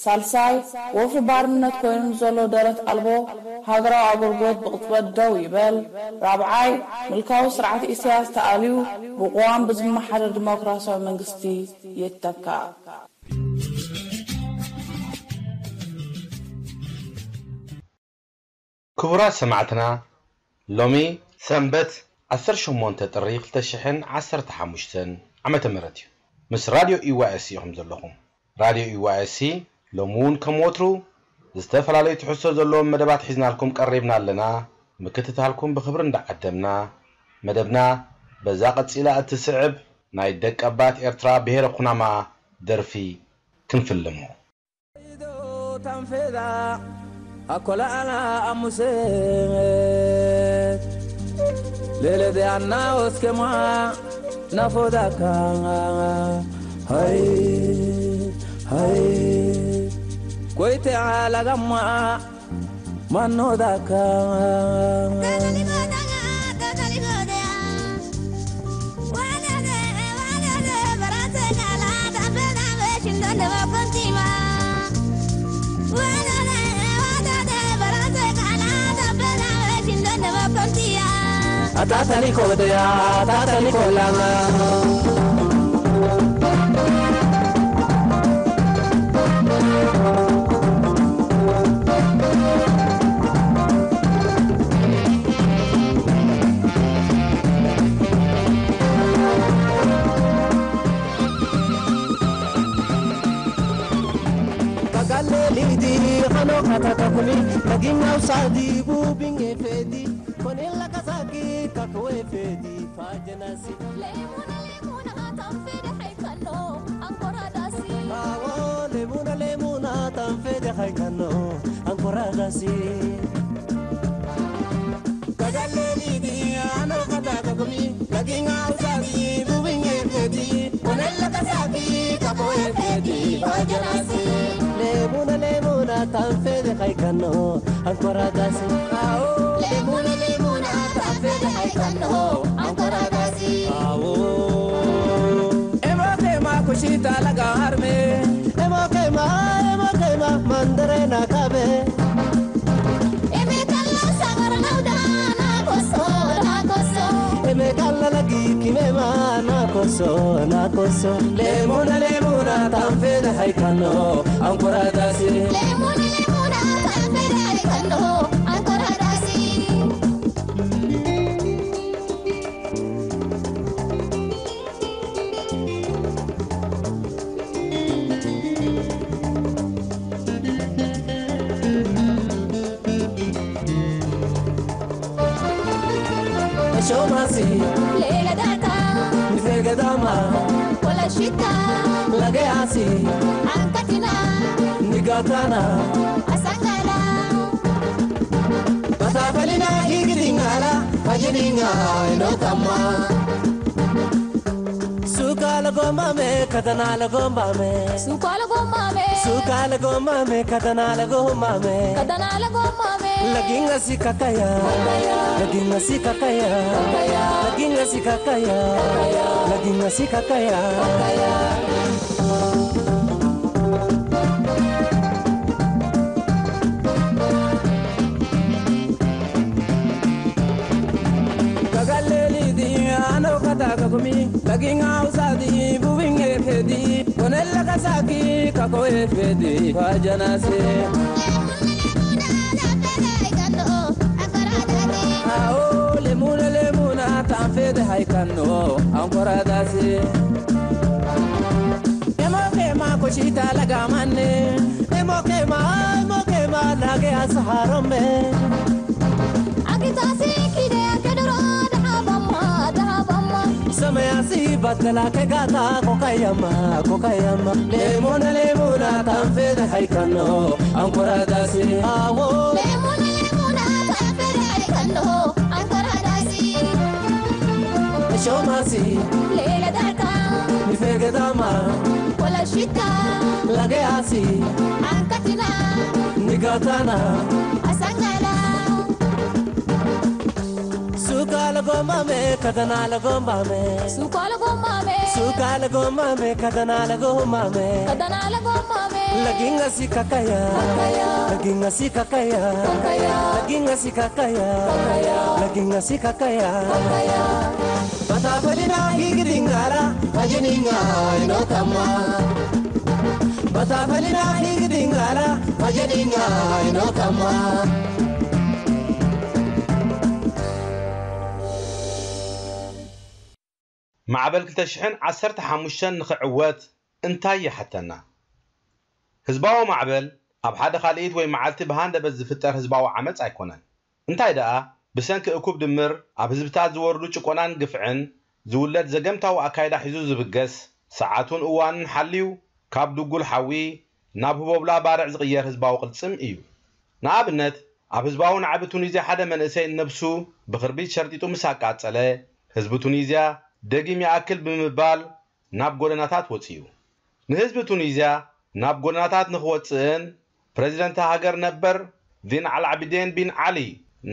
ሳልሳይ፣ ወፍሪ ባርነት ኮይኑ ንዘሎ ደረት ኣልቦ ሃገራዊ ኣገልግሎት ብቕጽበት ደው ይበል። ራብዓይ፣ ምልካዊ ስርዓት ኢሳያስ ተኣልዩ ብቅዋም ብዝመሓደር ዲሞክራሲያዊ መንግስቲ ይተካእ። ክቡራት ሰማዕትና፣ ሎሚ ሰንበት ዓሰርተ ሸሞንተ ጥሪ ክልተ ሽሕን ዓሰርተ ሓሙሽተን ዓመተ ምህረት እዩ። ምስ ራድዮ ኢዋኤስ ኢኹም ዘለኹም። ራድዮ ኢዋኤስ ሎሚ እውን ከም ወትሩ ዝተፈላለዩ ትሕዝቶ ዘለዎም መደባት ሒዝናልኩም ቀሪብና ኣለና። ምክትታልኩም ብኽብሪ እንዳዓደምና፣ መደብና በዛ ቀጺላ እትስዕብ ናይ ደቀባት ኤርትራ ብሄረ ኩናማ ደርፊ ክንፍልሞ። Tanfeda akola ala amuse lele de anna oskema nafoda ka hay hay koite ala gamma manno da ka Atatani kodeya, atatani kolama. Kagalelidi kano katatakumi kaginau sadi bubinge fedi konela kasaki kakwe fedi fajenasi. Lemuna lemuna tanfede haikano ankoradasi. Awo lemuna lemuna tanfede haikano ankoradasi. Kagalelidi ano katatakumi kaginau sadi bubinge fedi. Lemuna lemuna tanfede haikano ankoradasi. Lemuna lemuna tanfede haikano ankoradasi. Emo kema kushita laga harme. Emo kema, emo kema mandare na kabe. Eme kalla sabar nauda na koso na koso. Eme kalla lagi kimema na koso na koso. Lemuna lemuna tanfede haikano ankoradasi. Lemuna lemuna tanfede haikano ankoradasi. Shomasi, Legadata, Nifegadama, Kolashita, Lageasi, Ankatina, Nigatana, Asangala, Batafalina, Higidingala, Hajidinga, Inokama. Suka lagomame, katana lagomame. Suka lagomame. Suka lagomame, katana lagomame. Katana lagomame. Laginga si kakaya. Kakaya. Laginga si kakaya. Kakaya. Laginga si kakaya. Kakaya. Laginga si kakaya. Kakaya. Kagaleli di ano kata kakumi. Laginga usadi bubinge. Saki kakoe fedi kwa janase. Ao lemuna lemuna tan fedi haikano ankora dasi. Emo kema koshita lagamane. Emo kema emo kema lage asaharome. Akitasi kide kedoro dahabama dahabama. Samaya si batala kegata kokayama kokayama. Lemona lemona tanfede haikano ankora dasi. Awo. Lemona lemona tanfede haikano ankora dasi. Shomasi. Lela darka. Mifegedama. Kola shita. Lage asi. Ankatina. Nigatana. Asangala. Suka lagomame, kadana lagomame. Suka lagomame. Suka lagomame, kadana lagomame. Kadana lagomame. Laginga si kakaya. Kakaya. Laginga si kakaya. Kakaya. Laginga si kakaya. Kakaya. Laginga si kakaya. Kakaya. Bata falina higidingala, ajininga inokama. Bata falina higidingala, ajininga inokama. ማዕበል ክልተ ሽሕን ዓሰርተ ሓሙሽተን ንኽዕወት እንታይ ይሓተና? ህዝባዊ ማዕበል ኣብ ሓደ ካልኢት ወይ መዓልቲ ብሃንደበት ዝፍጠር ህዝባዊ ዓመጽ ኣይኮነን። እንታይ ደኣ፣ ብሰንኪ እኩብ ድምር ኣብ ህዝብታት ዝወርዱ ጭቆናን ግፍዕን ዝውለድ ዘገምታዊ ኣካይዳ ሒዙ ዝብገስ፣ ሰዓቱን እዋኑን ሓልዩ ካብ ድጉል ሓዊ ናብ ህቦብላ ባርዕ ዝቕየር ህዝባዊ ቅልጽም እዩ። ንኣብነት፣ ኣብ ህዝባዊ ናዕቢ ቱኒዝያ ሓደ መንእሰይ ነብሱ ብኽርቢት ሸርጢጡ ምስ ኣቃጸለ፣ ህዝቢ ቱኒዝያ ደጊም ይኣክል ብምባል ናብ ጎደናታት ወጺኡ። ንህዝቢ ቱኒዝያ ናብ ጎደናታት ንኽወጽእን ፕረዚደንት ሃገር ነበር ዚን ኣልዓቢዴን ቢን ዓሊ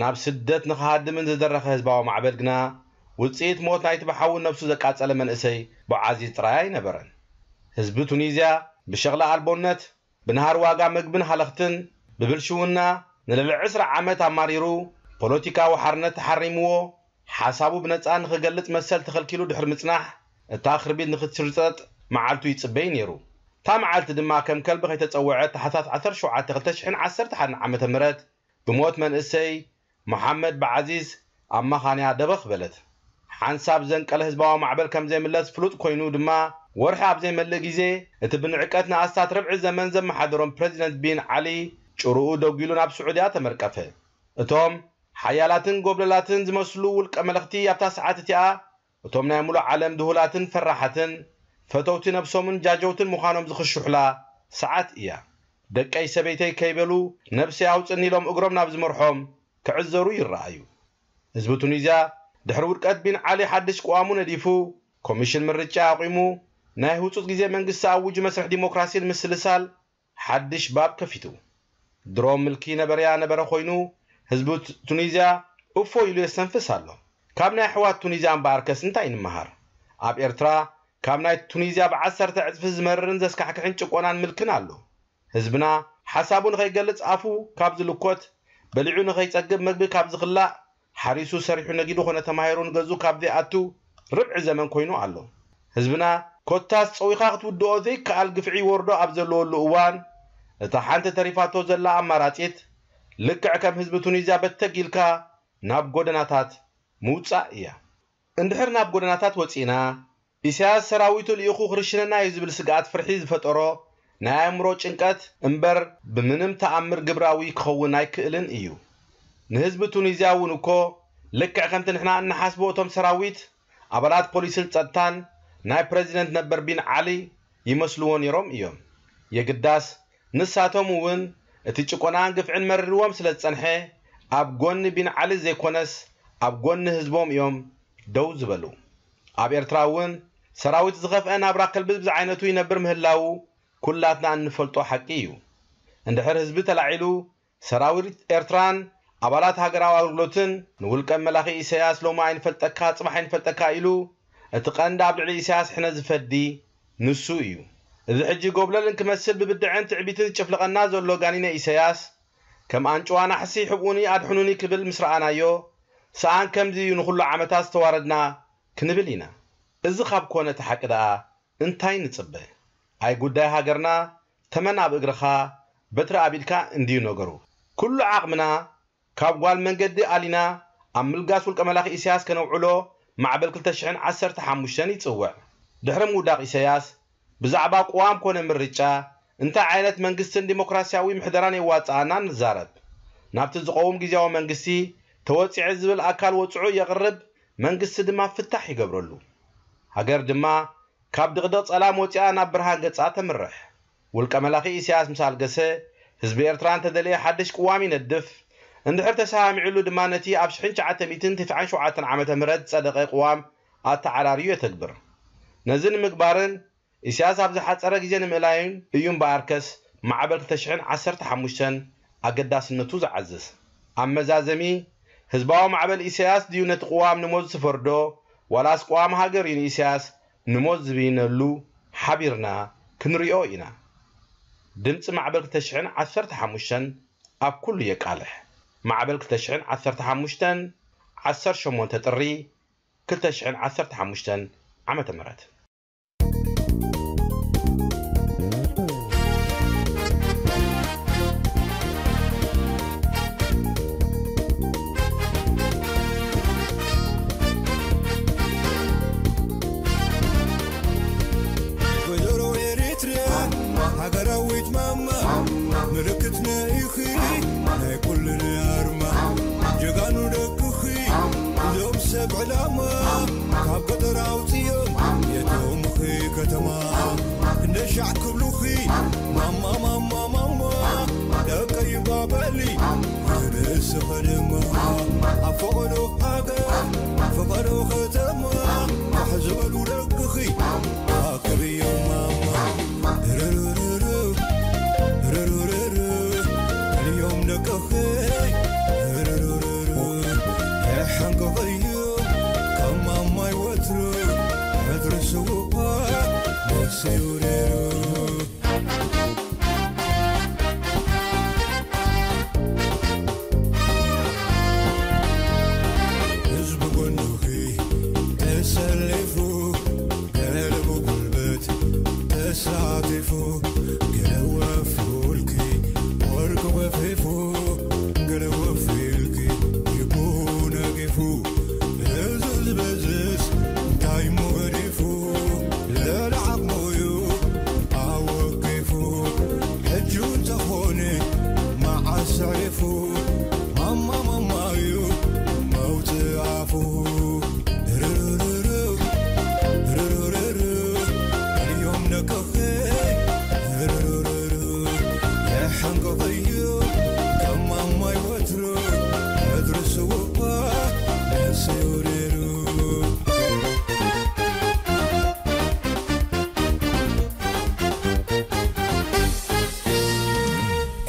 ናብ ስደት ንኽሃድምን ዝደረኸ ህዝባዊ ማዕበል ግና ውጽኢት ሞት ናይቲ ብሓዊ ነብሱ ዘቃጸለ መንእሰይ ቦዓዚዝ ጥራይ ኣይነበረን። ህዝቢ ቱኒዝያ ብሸቕሊ ኣልቦነት፣ ብንሃር ዋጋ መግብን ሃለኽትን፣ ብብልሽውና ንልዕሊ ዕስራ ዓመት ኣማሪሩ፣ ፖለቲካዊ ሓርነት ተሓሪምዎ፣ ሓሳቡ ብነጻ ንኽገልጽ መሰል ተኸልኪሉ ድሕሪ ምጽናሕ፣ እታ ክርቢት ንኽትሽርጠጥ መዓልቱ ይጽበይ ነይሩ። እታ መዓልቲ ድማ ከም ከልቢ ከይተጸውዐት፣ ታሕሳስ ዓሰርተ ሸውዓተ ክልተ ሽሕን ዓሰርተ ሓደን ዓመተ ምህረት ብሞት መንእሰይ መሓመድ ብዓዚዝ ኣብ መኻንያ ደበኽ በለት። ሓንሳብ ዘንቀለ ህዝባዊ ማዕበል ከም ዘይምለስ ፍሉጥ ኮይኑ ድማ፣ ወርሒ ኣብ ዘይመልእ ግዜ፣ እቲ ብንዕቀት ንኣስታት ርብዒ ዘመን ዘመሓደሮም ፕረዚደንት ቢን ዓሊ ጭርኡ ደጒሉ ናብ ስዑድያ ተመርቀፈ። እቶም ሓያላትን ጎብለላትን ዝመስሉ ውልቀ መለኽቲ ኣብታ ሰዓት እቲኣ፣ እቶም ናይ ምሉእ ዓለም ድሁላትን ፈራሓትን፣ ፈተውቲ ነብሶምን ጃጀውትን ምዃኖም ዝኽሽሑላ ሰዓት እያ። ደቀይ ሰበይተይ ከይበሉ፣ ነብሰይ ኣውጽኒ ኢሎም እግሮም ናብ ዝመርሖም ክዕዘሩ ይረኣዩ። ህዝቢ ቱኒዝያ ድሕሪ ውድቀት ቢን ዓሊ ሓድሽ ቅዋሙ ነዲፉ፣ ኮሚሽን ምርጫ ኣቑሙ፣ ናይ ህጹጽ ግዜ መንግስቲ ኣዊጁ መስርሕ ዲሞክራሲ ንምስልሳል ሓድሽ ባብ ከፊቱ። ድሮ ምልኪ ነበረያ ነበረ ኮይኑ፣ ህዝቢ ቱ-፣ ቱኒዝያ እፎ ኢሉ የስተንፍስ ኣሎ። ካብ ናይ ኣሕዋት ቱኒዝያ እምበኣርከስ እንታይ ንምሃር? ኣብ ኤርትራ ካብ ናይ ቱኒዝያ ብዓሰርተ ዕጽፊ ዝመርርን ዘስካሕክሕን ጭቆናን ምልክን ኣሎ። ህዝብና ሓሳቡ ንኸይገልጽ ኣፉ ካብ ዝልኮት፣ በሊዑ ንኸይጸግብ መግቢ ካብ ዝኽላእ፣ ሓሪሱ ሰሪሑ ነጊዱ ኾነ ተማሂሩ ንገዝኡ ካብ ዘይኣቱ ርብዒ ዘመን ኮይኑ ኣሎ። ህዝብና ኮታስ ጸዊኻ ክትውድኦ ዘይከኣል ግፍዒ ይወርዶ ኣብ ዘለወሉ እዋን፣ እታ ሓንቲ ተሪፋቶ ዘላ ኣማራጺት፣ ልክዕ ከም ህዝቢ ቱኒዝያ በተግ ኢልካ ናብ ጎደናታት ምውጻእ እያ። እንድሕር ናብ ጎደናታት ወጺእና፣ ኢሳያስ ሰራዊቱ ልኢኹ ክርሽነና እዩ ዝብል ስግኣት ፍርሒ ዝፈጠሮ ናይ ኣእምሮ ጭንቀት እምበር፣ ብምንም ተኣምር ግብራዊ ክኸውን ኣይክእልን እዩ። ንህዝቢ ቱኒዝያ እውን እኮ፣ ልክዕ ከምቲ ንሕና እንሓስቦ፣ እቶም ሰራዊት፣ ኣባላት ፖሊስን ጸጥታን ናይ ፕረዚደንት ነበር ቢን ዓሊ ይመስልዎ ነይሮም እዮም። የግዳስ፣ ንሳቶም እውን እቲ ጭቆናን ግፍዕን መሪርዎም ስለ ዝጸንሐ፣ ኣብ ጎኒ ቢን ዓሊ ዘይኮነስ፣ ኣብ ጎኒ ህዝቦም እዮም ደው ዝበሉ። ኣብ ኤርትራ እውን ሰራዊት ዝኸፍአ ናብራ ከልቢ ብዝዓይነቱ ይነብር ምህላዉ ኩላትና እንፈልጦ ሓቂ እዩ። እንድሕር ህዝቢ ተላዒሉ፣ ሰራዊት ኤርትራን ኣባላት ሃገራዊ ኣገልግሎትን ንውልቀ መላኺ ኢሳያስ ሎሚ ኣይንፈልጠካ፣ ጽባሕ ኣይንፈልጠካ ኢሉ፣ እቲ ቀንዲ ኣብ ልዕሊ ኢሳያስ ሕነ ዝፈዲ ንሱ እዩ። እዚ ሕጂ ጎብለል እንክመስል ብብድዐን ትዕቢትን ዝጭፍልቐና ዘሎ ጋኒነ ኢሳያስ፣ ከም ኣንጭዋ ናሕሲ "ሕብኡኒ፣ ኣድሕኑኒ" ክብል ምስ ረኣናዮ፣ ሰኣን ከምዚ እዩ ንኹሉ ዓመታት ዝተዋረድና ክንብል ኢና። እዚ ካብ ኮነ እቲ ሓቂ ደኣ እንታይ ንጽበ? ኣይ ጉዳይ ሃገርና፣ ተመን ኣብ እግርኻ፣ በትሪ ኣብ ኢድካ እንድዩ ነገሩ። ኩሉ ዓቕምና ካብ ጓል መንገዲ ኣሊና ኣብ ምልጋስ ውልቀ መላኺ ኢሳያስ ከነውዕሎ ማዕበል ክልተ ሽሕን ዓሰርተ ሓሙሽተን ይጽውዕ። ድሕሪ ምውዳቕ ኢሳያስ ብዛዕባ ቅዋም ኮነ ምርጫ፣ እንታይ ዓይነት መንግስትን ዲሞክራሲያዊ ምሕደራን የዋጽኣና ንዛረብ። ናብቲ ዝቐውም ግዝያዊ መንግስቲ ተወጺዐ ዝብል ኣካል ወጽዑ የቕርብ፣ መንግስቲ ድማ ፍታሕ ይገብረሉ። ሃገር ድማ ካብ ድቕድቕ ጸላም ወጺኣ ናብ ብርሃን ገጻ ተምርሕ። ውልቀ መላኺ ኢሳያስ ምስ ኣልገሰ፣ ህዝቢ ኤርትራ እንተደለየ ሓድሽ ቅዋም ይነድፍ። እንድሕር ተሰማሚዑሉ ድማ ነቲ ኣብ ሽሕን ትሽዓተ ሚእትን ትስዓን ሸውዓተን ዓመተ ምህረት ዝጸደቐ ቅዋም ኣተዓራርዩ የተግብር። ነዚ ንምግባርን ኢሳያስ ኣብ ዝሓጸረ ግዜ ንምእላዩን እዩ እምበኣርከስ ማዕበል ክልተ ሽሕን ዓሰርተ ሓሙሽተን ኣገዳስነቱ ዝዓዝዝ። ኣብ መዛዘሚ፣ ህዝባዊ ማዕበል ኢሳያስ ድዩ ነቲ ቅዋም ንሞት ዝፈርዶ፣ ዋላስ ቅዋም ሃገር እዩ ንኢሳያስ ንሞት ዝብይነሉ? ሓቢርና ክንሪኦ ኢና። ድምጺ ማዕበል ክልተ ሽሕን ዓሰርተ ሓሙሽተን ኣብ ኩሉ የቃልሕ። ማዕበል ክልተ ሽሕን ዓሰርተ ሓሙሽተን፣ ዓሰርተ ሸሞንተ ጥሪ ክልተ ሽሕን ዓሰርተ ሓሙሽተን ዓመተ ምህረት። ወይዘሮ ኤሪትርያ፣ ሃገራዊት ማማ፣ ምልክትና ኢኺ ናይ ኩልና ኣርማ። ጀጋኑ ደቅኺ፣ እዞም ሰብ ዕላማ፣ ካብ ገጠር ኣውፅዮም የእትዎምኺ ከተማ። ክንደይ ሻዕ ክብሉኺ ማማ፣ ማማ፣ ማማ፣ ደቀይ ባበሊ፣ ንስኺ ድማ ኣብ ፈቐዶ ሃገር፣ ፈቐዶ ከተማ፣ ፋሕ ዝበሉ ደቅኺ ኣክብዮም ማማ። ርርርር፣ ርርርር፣ ክልዮም ደቅኺ፣ ርርርር፣ የሐንቅቕዮ ከም ማማይ ወትሩ፣ ሕድሪ ስውኣ ነፍሲ ውሪሩ። ህዝቢ ጎንኺ ተሰሊፉ፣ ገለ ብጉልበት ተሳቲፉ፣ ገለ ወፊውልኪ ወርቂ ወፊፉ፣ ገለ ወፊልኪ ልቡ ነጊፉ፣ እዚ ዝበዝስ እንታይ እሞ ገዲፉ፣ ልዕሊ ዓቕሙ'ዩ ኣወቂፉ። ሕጂ እንተኾነ መዓስ ኣዕሪፉ፣ ማማ ማማ'ዩ መውጽኢ ኣፉ። ርርርር፣ ርርርር፣ እዮም ደቅኺ። ርርርር፣ የሐንቅቕዮ ከም ማማይ ወትሩ፣ ምድሪ ስውባ ነፍሲ ውሪሩ።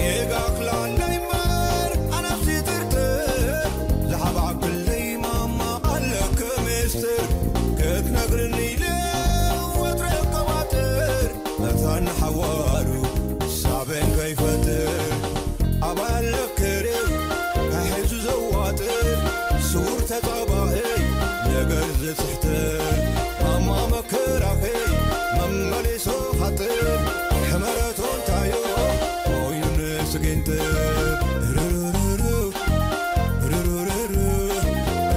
ጌጋ ክላለይ እምበር ኣነፍሲ ጥርጥር፣ ዝሓባእክለይ ማማ ኣለኪ ሚስጥር፣ ክትነግርኒ ኢለ ወትረ እቀባጥር፣ መታን ንሓዋሩ ሳቤን ከይፈጥር፣ ኣባይ ኣለኪ ርእ ኣሒዙ ዘዋጥር፣ ስውር ተጻባኢ ነገር ዝጽሕትር፣ ማማ መከራኺ መመሊሱ ሓጥር፣ ሕመረቱ እንታዮ ኮይኑ ንስጊንጥር። ርርርር፣ ርርርር፣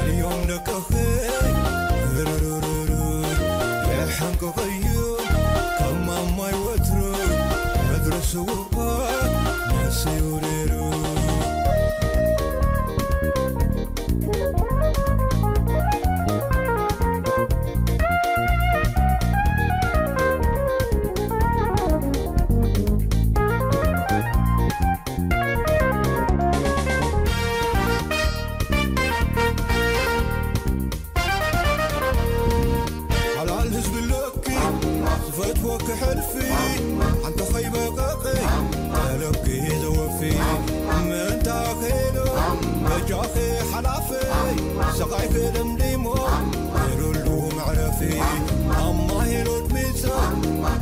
እዮም ደቅኺ። ርርርር፣ የሐንቅቕዮ ከም ማማይ ወትሩ፣ ምድሪ ስውባ ነፍሲ ውሪሩ። ሓላል ህዝቢ ኣለኪ፣ ዝፈትወኪ ሕልፊ፣ ሓንቲ ከይበቐቐ፣ ጠለብኪ ዘወፊ። ምእንታ ኸይዶ፣ በጃኺ ሓላፊ፣ ስቓይኪ ደምዲሞ፣ ሄሉሉ መዕረፊ። ኣማ ሄሎድ ሚዛ፣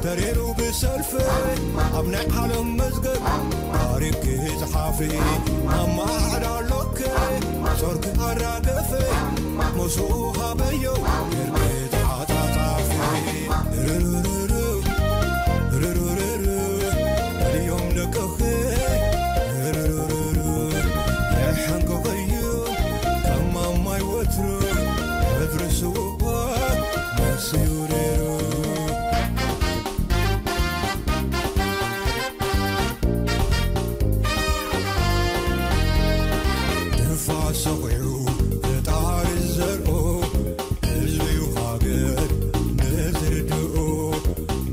ተሪሩ ብሰልፊ፣ ኣብ ናይ ዓለም መዝገብ ታሪክ ክጽሓፊ። ኣማ ሓዳ ኣሎኪ፣ ጾርኪ ኣራገፊ፣ መስኡ ሃበዮ፣ ጌርኪ ተዓጻጻፊ። ርርርር፣ ሰኺዑ ፈጣሪ ዘርኦ ህዝቢ እዩ ሃገር ንዝርድኦ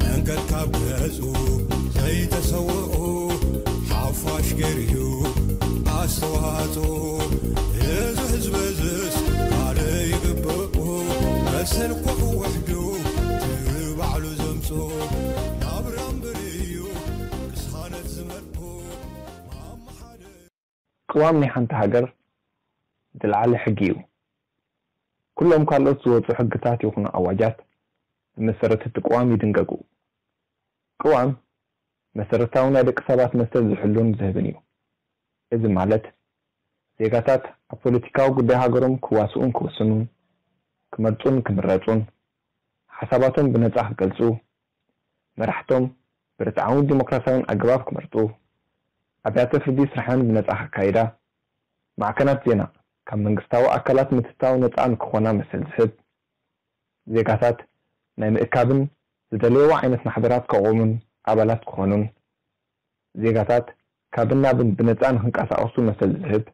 መንገድ ካብ ገጹ ዘይተሰውኦ ሓፋሽ ገይሩ እዩ ኣስተዋጽኦ። እዚ ህዝቢ እዝስ ኣረ ይግብኦ መሰል ኮኹ ወሕዱ ባዕሉ ዘምጽኦ ናብራ እምበር እዩ ቅሳነት ዝመልኮ ማማ ሓደ። ቅዋም ናይ ሓንቲ ሃገር ዝለዓለ ሕጊ እዩ። ኩሎም ካልኦት ዝወፁ ሕግታት ይኹኑ ኣዋጃት ብመሰረት እቲ ቅዋም ይድንገጉ። ቅዋም መሰረታዊ ናይ ደቂ ሰባት መሰል ዝሕሉን ዝህብን እዩ። እዚ ማለት ዜጋታት ኣብ ፖለቲካዊ ጉዳይ ሃገሮም ክዋስኡን ክውስኑን፣ ክመርፁን ክምረፁን፣ ሓሳባቶም ብነፃ ክገልፁ፣ መራሕቶም ብርትዓውን ዲሞክራሲያውን ኣገባብ ክመርፁ፣ ኣብያተ ፍርዲ ስርሐን ብነፃ ከካይዳ፣ ማዕከናት ዜና ካብ መንግስታዊ ኣካላት ምትእትታው ነፃ ንክኾና መሰል ዝህብ፣ ዜጋታት ናይ ምእካብን ዝደለይዎ ዓይነት ማሕበራት ከቑሙን ኣባላት ክኾኑን፣ ዜጋታት ካብን ናብን ብነፃ ንክንቀሳቐሱ መሰል ዝህብ፣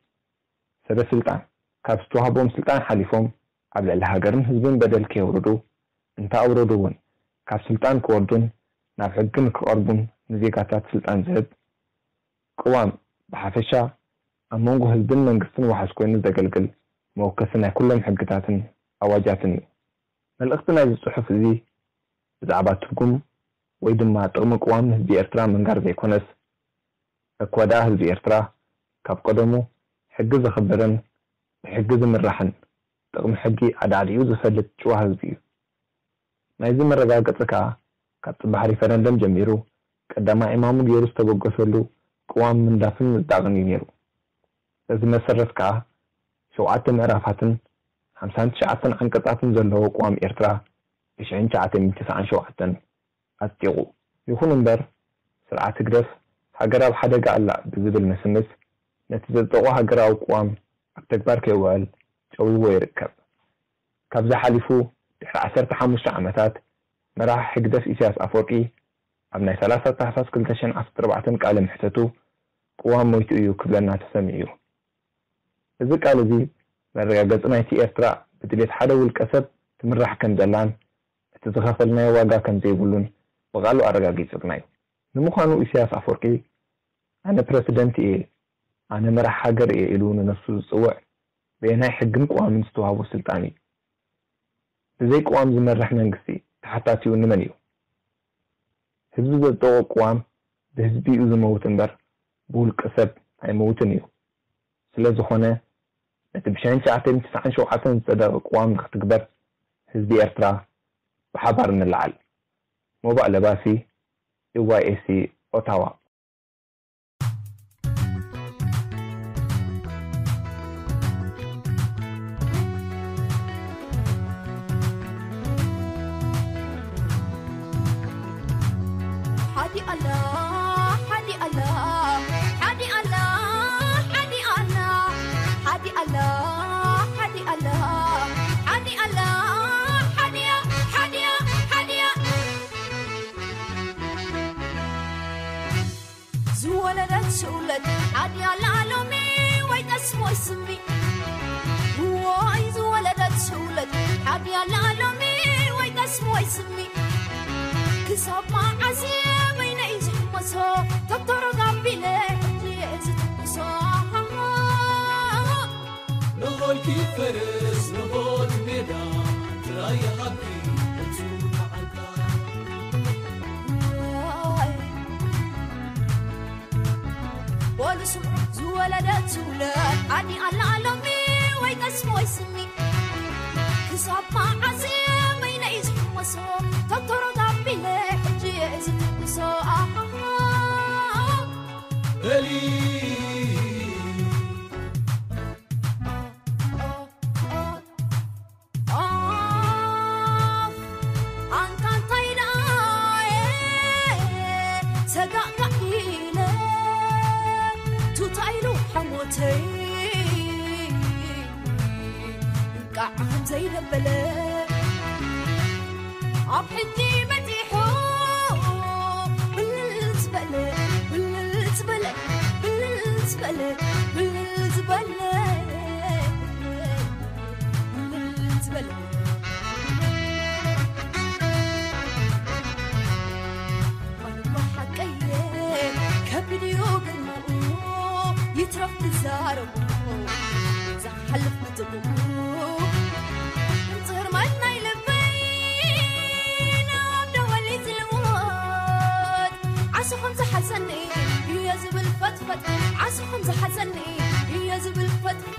ሰበ ስልጣን ካብ ዝተዋህቦም ስልጣን ሓሊፎም ኣብ ልዕሊ ሃገርን ህዝብን በደል ከየውርዱ፣ እንተ ኣውረዱ እውን ካብ ስልጣን ክወርዱን ናብ ሕጊ ንክቐርቡን ንዜጋታት ስልጣን ዝህብ፣ ቅዋም ብሓፈሻ ኣብ መንጎ ህዝብን መንግስትን ዋሕስ ኮይኑ ዘገልግል መወከሲ ናይ ኩሎም ሕግታትን ኣዋጃትን እዩ። መልእኽቲ ናይዚ ጽሑፍ እዚ ብዛዕባ ትርጉም ወይ ድማ ጥቕሚ ቅዋም ንህዝቢ ኤርትራ ምንጋር ዘይኮነስ፣ እኳ ደኣ ህዝቢ ኤርትራ ካብ ቀደሙ ሕጊ ዘኽብርን ብሕጊ ዝምራሕን ጥቕሚ ሕጊ ኣዳዕዲዑ ዝፈልጥ ጭዋ ህዝቢ እዩ። ናይዚ መረጋገጺ ከኣ ካብ ጽባሕ ሪፈረንደም ጀሚሩ ቀዳማይ ዕማሙ ገይሩ ዝተበገሰሉ ቅዋም ምንዳፍን ምጽዳቕን እዩ ነይሩ። በዚ መሰረት ከኣ ሸውዓተ ምዕራፋትን ሓምሳን ትሽዓተን ዓንቀጻትን ዘለዎ ቅዋም ኤርትራ ብሽሕን ትሽዓተ ሚእትን ተስዓን ሸውዓተን ኣጽዲቑ። ይኹን እምበር ስርዓት ህግደፍ ሃገር ኣብ ሓደጋ ኣላ ብዝብል ምስምስ ነቲ ዘጽደቖ ሃገራዊ ቅዋም ኣብ ተግባር ከይውዕል ጨውይዎ ይርከብ። ካብዚ ሓሊፉ ድሕሪ ዓሰርተ ሓሙሽተ ዓመታት መራሒ ህግደፍ ኢሳያስ ኣፈወርቂ ኣብ ናይ ሰላሳ ታሕሳስ ክልተ ሽሕን ዓሰርተ ኣርባዕተን ቃለ መሕተቱ ቅዋም ሞይቱ እዩ ክብለና ተሰሚዑ እዩ። እዚ ቃል እዚ መረጋገጺ ናይቲ ኤርትራ ብድሌት ሓደ ውልቀ ሰብ ትምራሕ ከም ዘላን እቲ ዝኸፈልናዮ ዋጋ ከም ዘይብሉን ብቓሉ ኣረጋጊጹልና እዩ። ንምዃኑ ኢሳያስ ኣፈወርቂ ኣነ ፕረሲደንት እየ፣ ኣነ መራሕ ሃገር እየ ኢሉ ንነፍሱ ዝጽውዕ በየናይ ሕግን ቅዋምን ዝተዋህቦ ስልጣን እዩ? ብዘይ ቅዋም ዝመርሕ መንግስቲ ተሓታቲኡ ንመን እዩ? ህዝቢ ዘጽደቖ ቅዋም ብህዝቢ እዩ ዝመውት እምበር ብውልቀ ሰብ ኣይመውትን እዩ። ስለ ዝኾነ ነቲ ብሽሕን ትሽዓተ ሚእትን ተስዓን ሸውዓተን ዝጸደቐ ቅዋም ንክትግበር ህዝቢ ኤርትራ ብሓባር ንለዓል። ሞባእ ለባሲ፣ ኢዋይኤሲ፣ ኦታዋ። ሓዲ ኣላ ሓዲ ኣላ ሓዲ ኣላ ሓዲ ኣላ ሓዲ ኣላ ሓዲ ኣላ ሓዲ ኣላ ሓዲያ ሓዲያ ሓዲያ ዝወለደት ትውለድ ሓዲያ ኣላ ሎሚ ወይ ቀስ ወይ ስሚ ወይ ዝወለደት ትውለድ ሓዲያ ኣላ ሎሚ ወይ ቀስ ወይ ስሚ ክሳብ መዓዝ በይነይ ዝሕመሶ ተተረጋቢለ ሕጂ እየ ዝትኩሶ ንኾልኪ ፈረስ ንኾት ሜዳ ትራይ ሃብቲ እቱ መዓልታ ወልሱ ዝወለደት ትውለድ ዓዲ ኣላ ሎሚ ወይ ቀስ ወይ ስኒ ክሳብ መዓዝ በይነይ ዝሕመሶ ተተረጋቢለ ሕጂ እየ ዝትኩሶ ኣሃ በሊ ኣፍ ኣንታ እንታይ ደኣ ሰጋእ ጋእ ኢለ ቱታ ኢሉ ሓሞተይ ቃዕ ከም ዘይደበለ ኣብ ሕጂ በጺሑ ብልጽ በለ ብልጽ በለ ብልጽ በለ ብልጽ በለ በል። እኳ ሓቀየ ከቢድ እዩ ግርማኡ፣ ይትረፍ ክዛረቡ ዝሓልፍ ምትብኡ። እንጽር ማይ ናይ ልበይ ናብ ደወል ይዝልወጥ። ዓስኹም ዝሓዘኒ እየ ዝብል ፈጥፈጥ፣ ዓስኹም ዝሓዘኒ እየ ዝብል ፈጥፈጥ።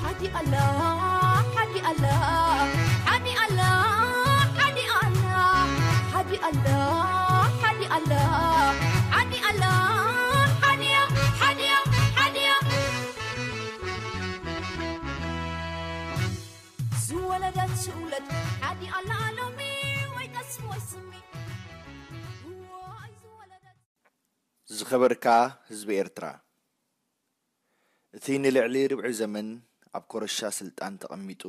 ሓዲ ኣላ፣ ሓዲ ኣላ፣ ሓዲ ኣላ፣ ሓዲ ኣላ፣ ሓዲ ኣላ፣ ሓዲ ኣላ፣ ሓዲ ኣላ፣ ሓዲያ፣ ሓዲያ፣ ሓዲያ። ዝወለደት ትውለድ ሓዲ ኣላ ሎሚ ወይ ቀስ ወይ ስሚ። ወይ ዝወለደት ዝኸበርካ ህዝቢ ኤርትራ፣ እቲ ንልዕሊ ርብዒ ዘመን ኣብ ኮረሻ ስልጣን ተቐሚጡ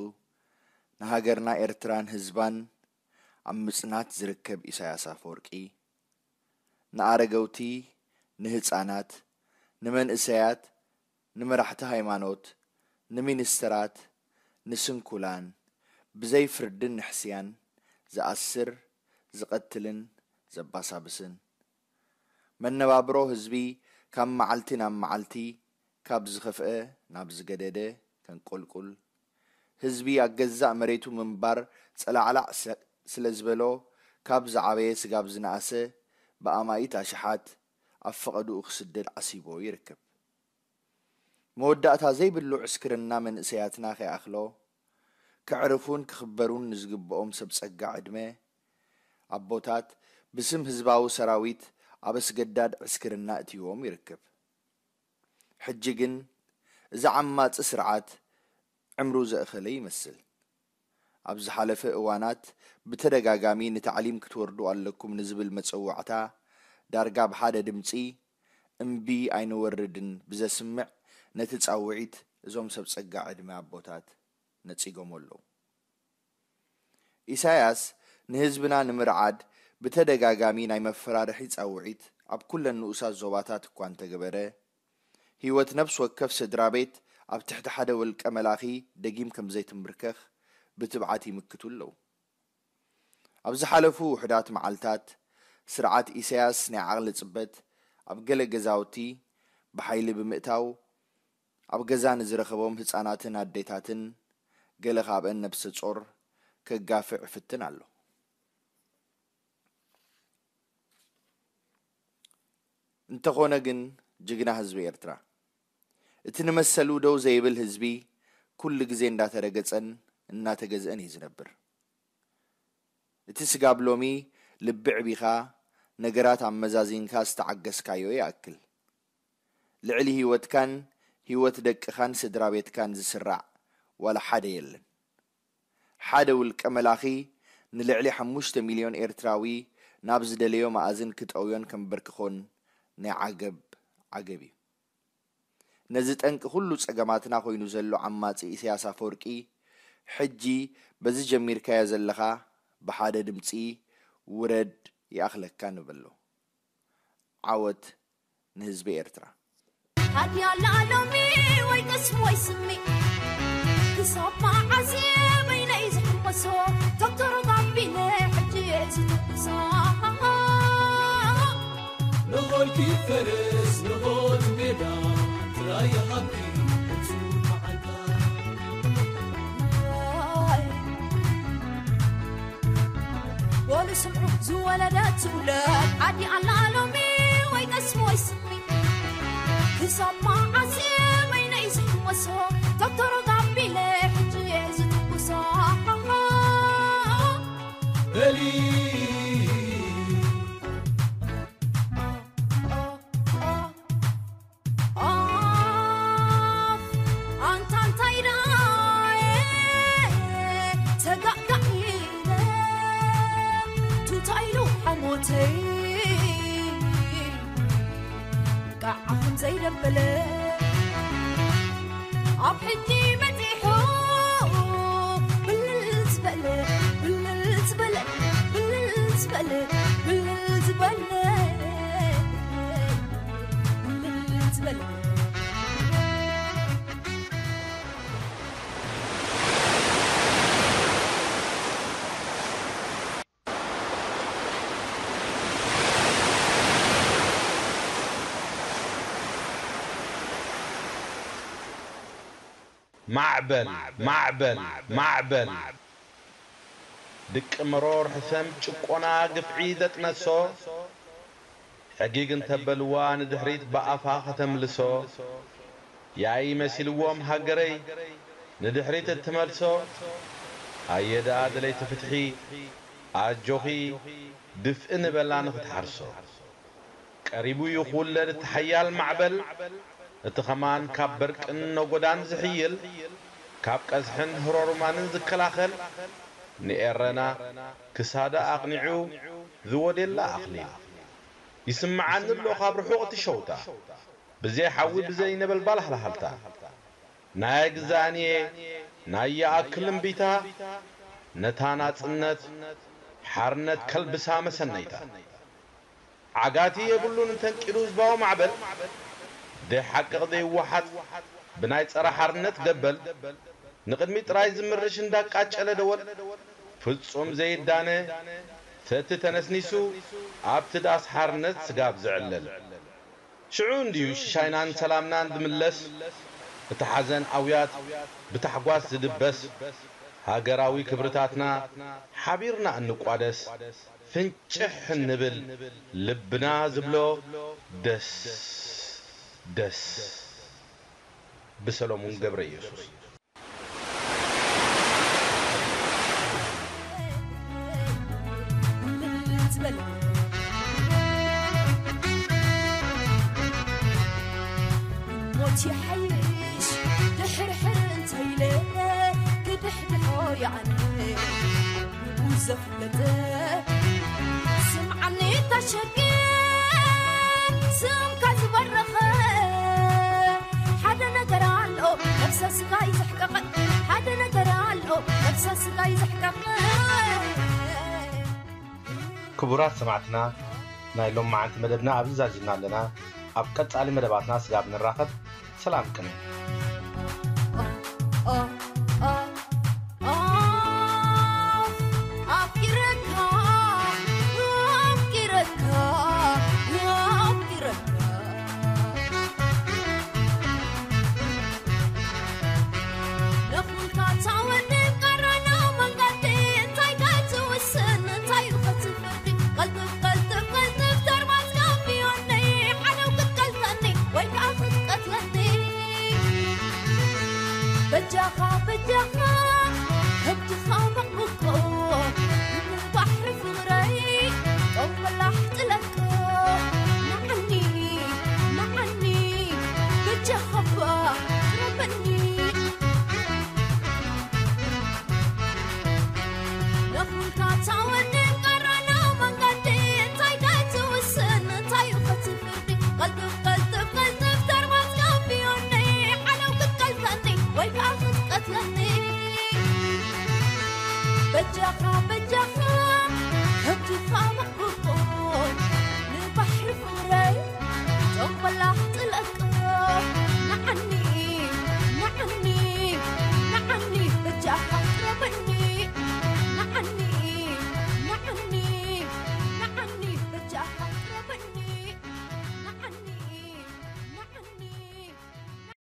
ንሃገርና ኤርትራን ህዝባን ኣብ ምጽናት ዝርከብ ኢሳያስ ኣፈወርቂ፣ ንኣረገውቲ፣ ንህጻናት፣ ንመንእሰያት፣ ንመራሕቲ ሃይማኖት፣ ንሚኒስተራት፣ ንስንኩላን፣ ብዘይ ፍርድን ንሕስያን ዝኣስር፣ ዝቐትልን ዘባሳብስን፣ መነባብሮ ህዝቢ ካብ መዓልቲ ናብ መዓልቲ ካብ ዝኸፍአ ናብ ዝገደደ ከንቆልቁል፣ ህዝቢ ኣብ ገዛእ መሬቱ ምንባር ጸላዕላዕ ስለ ዝበሎ፣ ካብ ዝዓበየ ስጋብ ዝነኣሰ ብኣማኢት ኣሽሓት ኣብ ፈቐድኡ ክስደድ ዓሲቦ ይርከብ። መወዳእታ ዘይብሉ ዕስክርና መንእሰያትና ከይኣኽሎ፣ ከዕርፉን ክኽበሩን ንዝግብኦም ሰብ ጸጋ ዕድመ ኣቦታት ብስም ህዝባዊ ሰራዊት ኣብ ኣስገዳድ ዕስክርና እትይዎም ይርከብ። ሕጂ ግን እዚ ዓማጺ ስርዓት ዕምሩ ዘእኸለ ይመስል። ኣብ ዝሓለፈ እዋናት ብተደጋጋሚ ንታዕሊም ክትወርዱ ኣለኩም ንዝብል መጸዋዕታ ዳርጋ ብሓደ ድምጺ እምቢ ኣይንወርድን ብዘስምዕ ነቲ ጻውዒት እዞም ሰብ ጸጋ ዕድመ ኣቦታት ነጺጎሞ ኣለዉ። ኢሳያስ ንህዝብና ንምርዓድ ብተደጋጋሚ ናይ መፈራርሒ ጻውዒት ኣብ ኩለን ንኡሳት ዞባታት እኳ እንተገበረ፣ ህይወት ነፍሲ ወከፍ ስድራ ቤት ኣብ ትሕቲ ሓደ ውልቀ መላኺ ደጊም ከም ዘይትምብርከኽ ብትብዓት ይምክቱ ኣለዉ። ኣብ ዝሓለፉ ውሑዳት መዓልታት፣ ስርዓት ኢሳያስ ናይ ዓቕሊ ጽበት ኣብ ገለ ገዛውቲ ብሓይሊ ብምእታው፣ ኣብ ገዛ ንዝረኸቦም ህጻናትን ኣዴታትን ገለ ካብአን ነብሰ ጾር ከጋፍዕ ይፍትን ኣሎ። እንተኾነ ግን ጅግና ህዝቢ ኤርትራ፣ እቲ ንመሰሉ ደው ዘይብል ህዝቢ ኩሉ ግዜ እንዳተረገጸን እናተገዝአን እዩ ዝነብር። እቲ ስጋብ ሎሚ ልቢ ዕቢኻ ነገራት ኣመዛዚንካ ዝተዓገስካዮ ይኣክል። ልዕሊ ህይወትካን ህይወት ደቅኻን ስድራ ቤትካን ዝስራዕ ዋላ ሓደ የለን። ሓደ ውልቀ መላኺ ንልዕሊ ሓሙሽተ ሚልዮን ኤርትራዊ ናብ ዝደለዮ መኣዝን ክጠውዮን ከንበርክኾን ናይ ዓገብ ዓገብ እዩ። ነዚ ጠንቂ ኩሉ ጸገማትና ኮይኑ ዘሎ ዓማጺ ኢሳያስ ኣፈወርቂ፣ ሕጂ በዚ ጀሚርካዮ ዘለኻ ብሓደ ድምጺ ውረድ ይኣኽለካ ንበሎ። ዓወት ንህዝቢ ኤርትራ። ሃድያ ኣለኣሎሚ ወይ ቅስም ወይ ስሚ ክሳብ መዓዝ በይነይ ዝሕመሶ ዶክተር ጋቢነ ሕጂ እየ ዝትኩሶ። ንኾልኪ ፈረስ ንኾት ሜዳ ጥራይ ሃብኪ እቱ መዓልታ። በሉ ስምዑ ዝወለደት ትውለድ ዓዲ ኣላ ሎሚ ወይ ቀስም ወይ ስሚ ክሳብ መዓስ በይነይ ዝሕመሶ ዶክተር ጋቢለ ሕጂ እየ ዝትኩሶ። በሊ ኣፍ ኣንታ እንታይ ደኣ ተጋጋዕ ኢለ ቱታ ኢሉ ሓሞተይ ቃዓ ከም ዘይደበለ ኣብ ሕጂ በጺሑ ማዕበል ማዕበል ማዕበል ድቂ መሮር ሕሰም ጭቆና ግፍዒ ዘጥነሶ ሕጊግ እንተበልዋ ንድሕሪት ብኣፋ ከተምልሶ ያይ መሲልዎም ሃገረይ ንድሕሪት እትመልሶ ኣየ ደኣ ደለይቲ ፍትሒ ኣጆኺ ድፍእ ንበላ ንኽትሓርሶ ቀሪቡ እዩ ክውለድ እቲ ሓያል ማዕበል እቲ ኸማን ካብ በርቅን ነጎዳን ዝሕይል ካብ ቀዝሕን ህሮሩማንን ዝከላኸል ንኤረና ክሳዳ ኣቕኒዑ ዝወዴላ ኣኽሊል ይስምዓኒ ኣሎ ካብ ርሑቕ እቲ ሸውታ ብዘይ ሓዊ ብዘይ ነበልባል ሃልሃልታ ናይ ግዛእንየ ናይ ይኣክል እምቢታ ነታ ናጽነት ሓርነት ከልብሳ መሰነይታ ዓጋቲ የብሉን እንተንቂዱ ህዝባዊ ማዕበል ደይ ሓቅቕ ዘይወሓጥ ብናይ ጸረ ሓርነት ገበል ንቕድሚ ጥራይ ዝምርሽ እንዳቃጨለ ደወል ፍጹም ዘይዳነ ሰቲ ተነስኒሱ ኣብቲ ዳስ ሓርነት ስጋብ ዝዕለል ሽዑ እንድዩ ሽሻይናን ሰላምናን ዝምለስ እቲ ሓዘን ኣውያት ብታሕጓስ ዝድበስ ሃገራዊ ክብርታትና ሓቢርና እንቋደስ ፍንጭሕ እንብል ልብና ዝብሎ ደስ ደስ ብሰሎሙን ገብረ ኢየሱስ። ሞት ይሓይሽ ድሕርሕር እንተይለ ክድሕድሖ ይዓኒ ዘፍለጠ ስምዓኒ ታሸገ ስምካ ዝበረኸ ሓደ ነገር ኣሎ ነፍሰ ስጋይ ዘሕቀቐ ሓደ ነገር ኣሎ ነፍሰ ስጋይ ዘሕቀቐ ክቡራት ሰማዕትና ናይ ሎም መዓልቲ መደብና ኣብዚ ዛዚምና ኣለና። ኣብ ቀጻሊ መደባትና ስጋብ ንራኸብ ሰላም ቅነ። በጃኻ በጃኻ ከብድኻ መቕብቆ ባሕሪ ፍቕረይ ጦምላሕ ጥለቆ ንዓኒ ንዓኒ በጃኻባ ረበኒ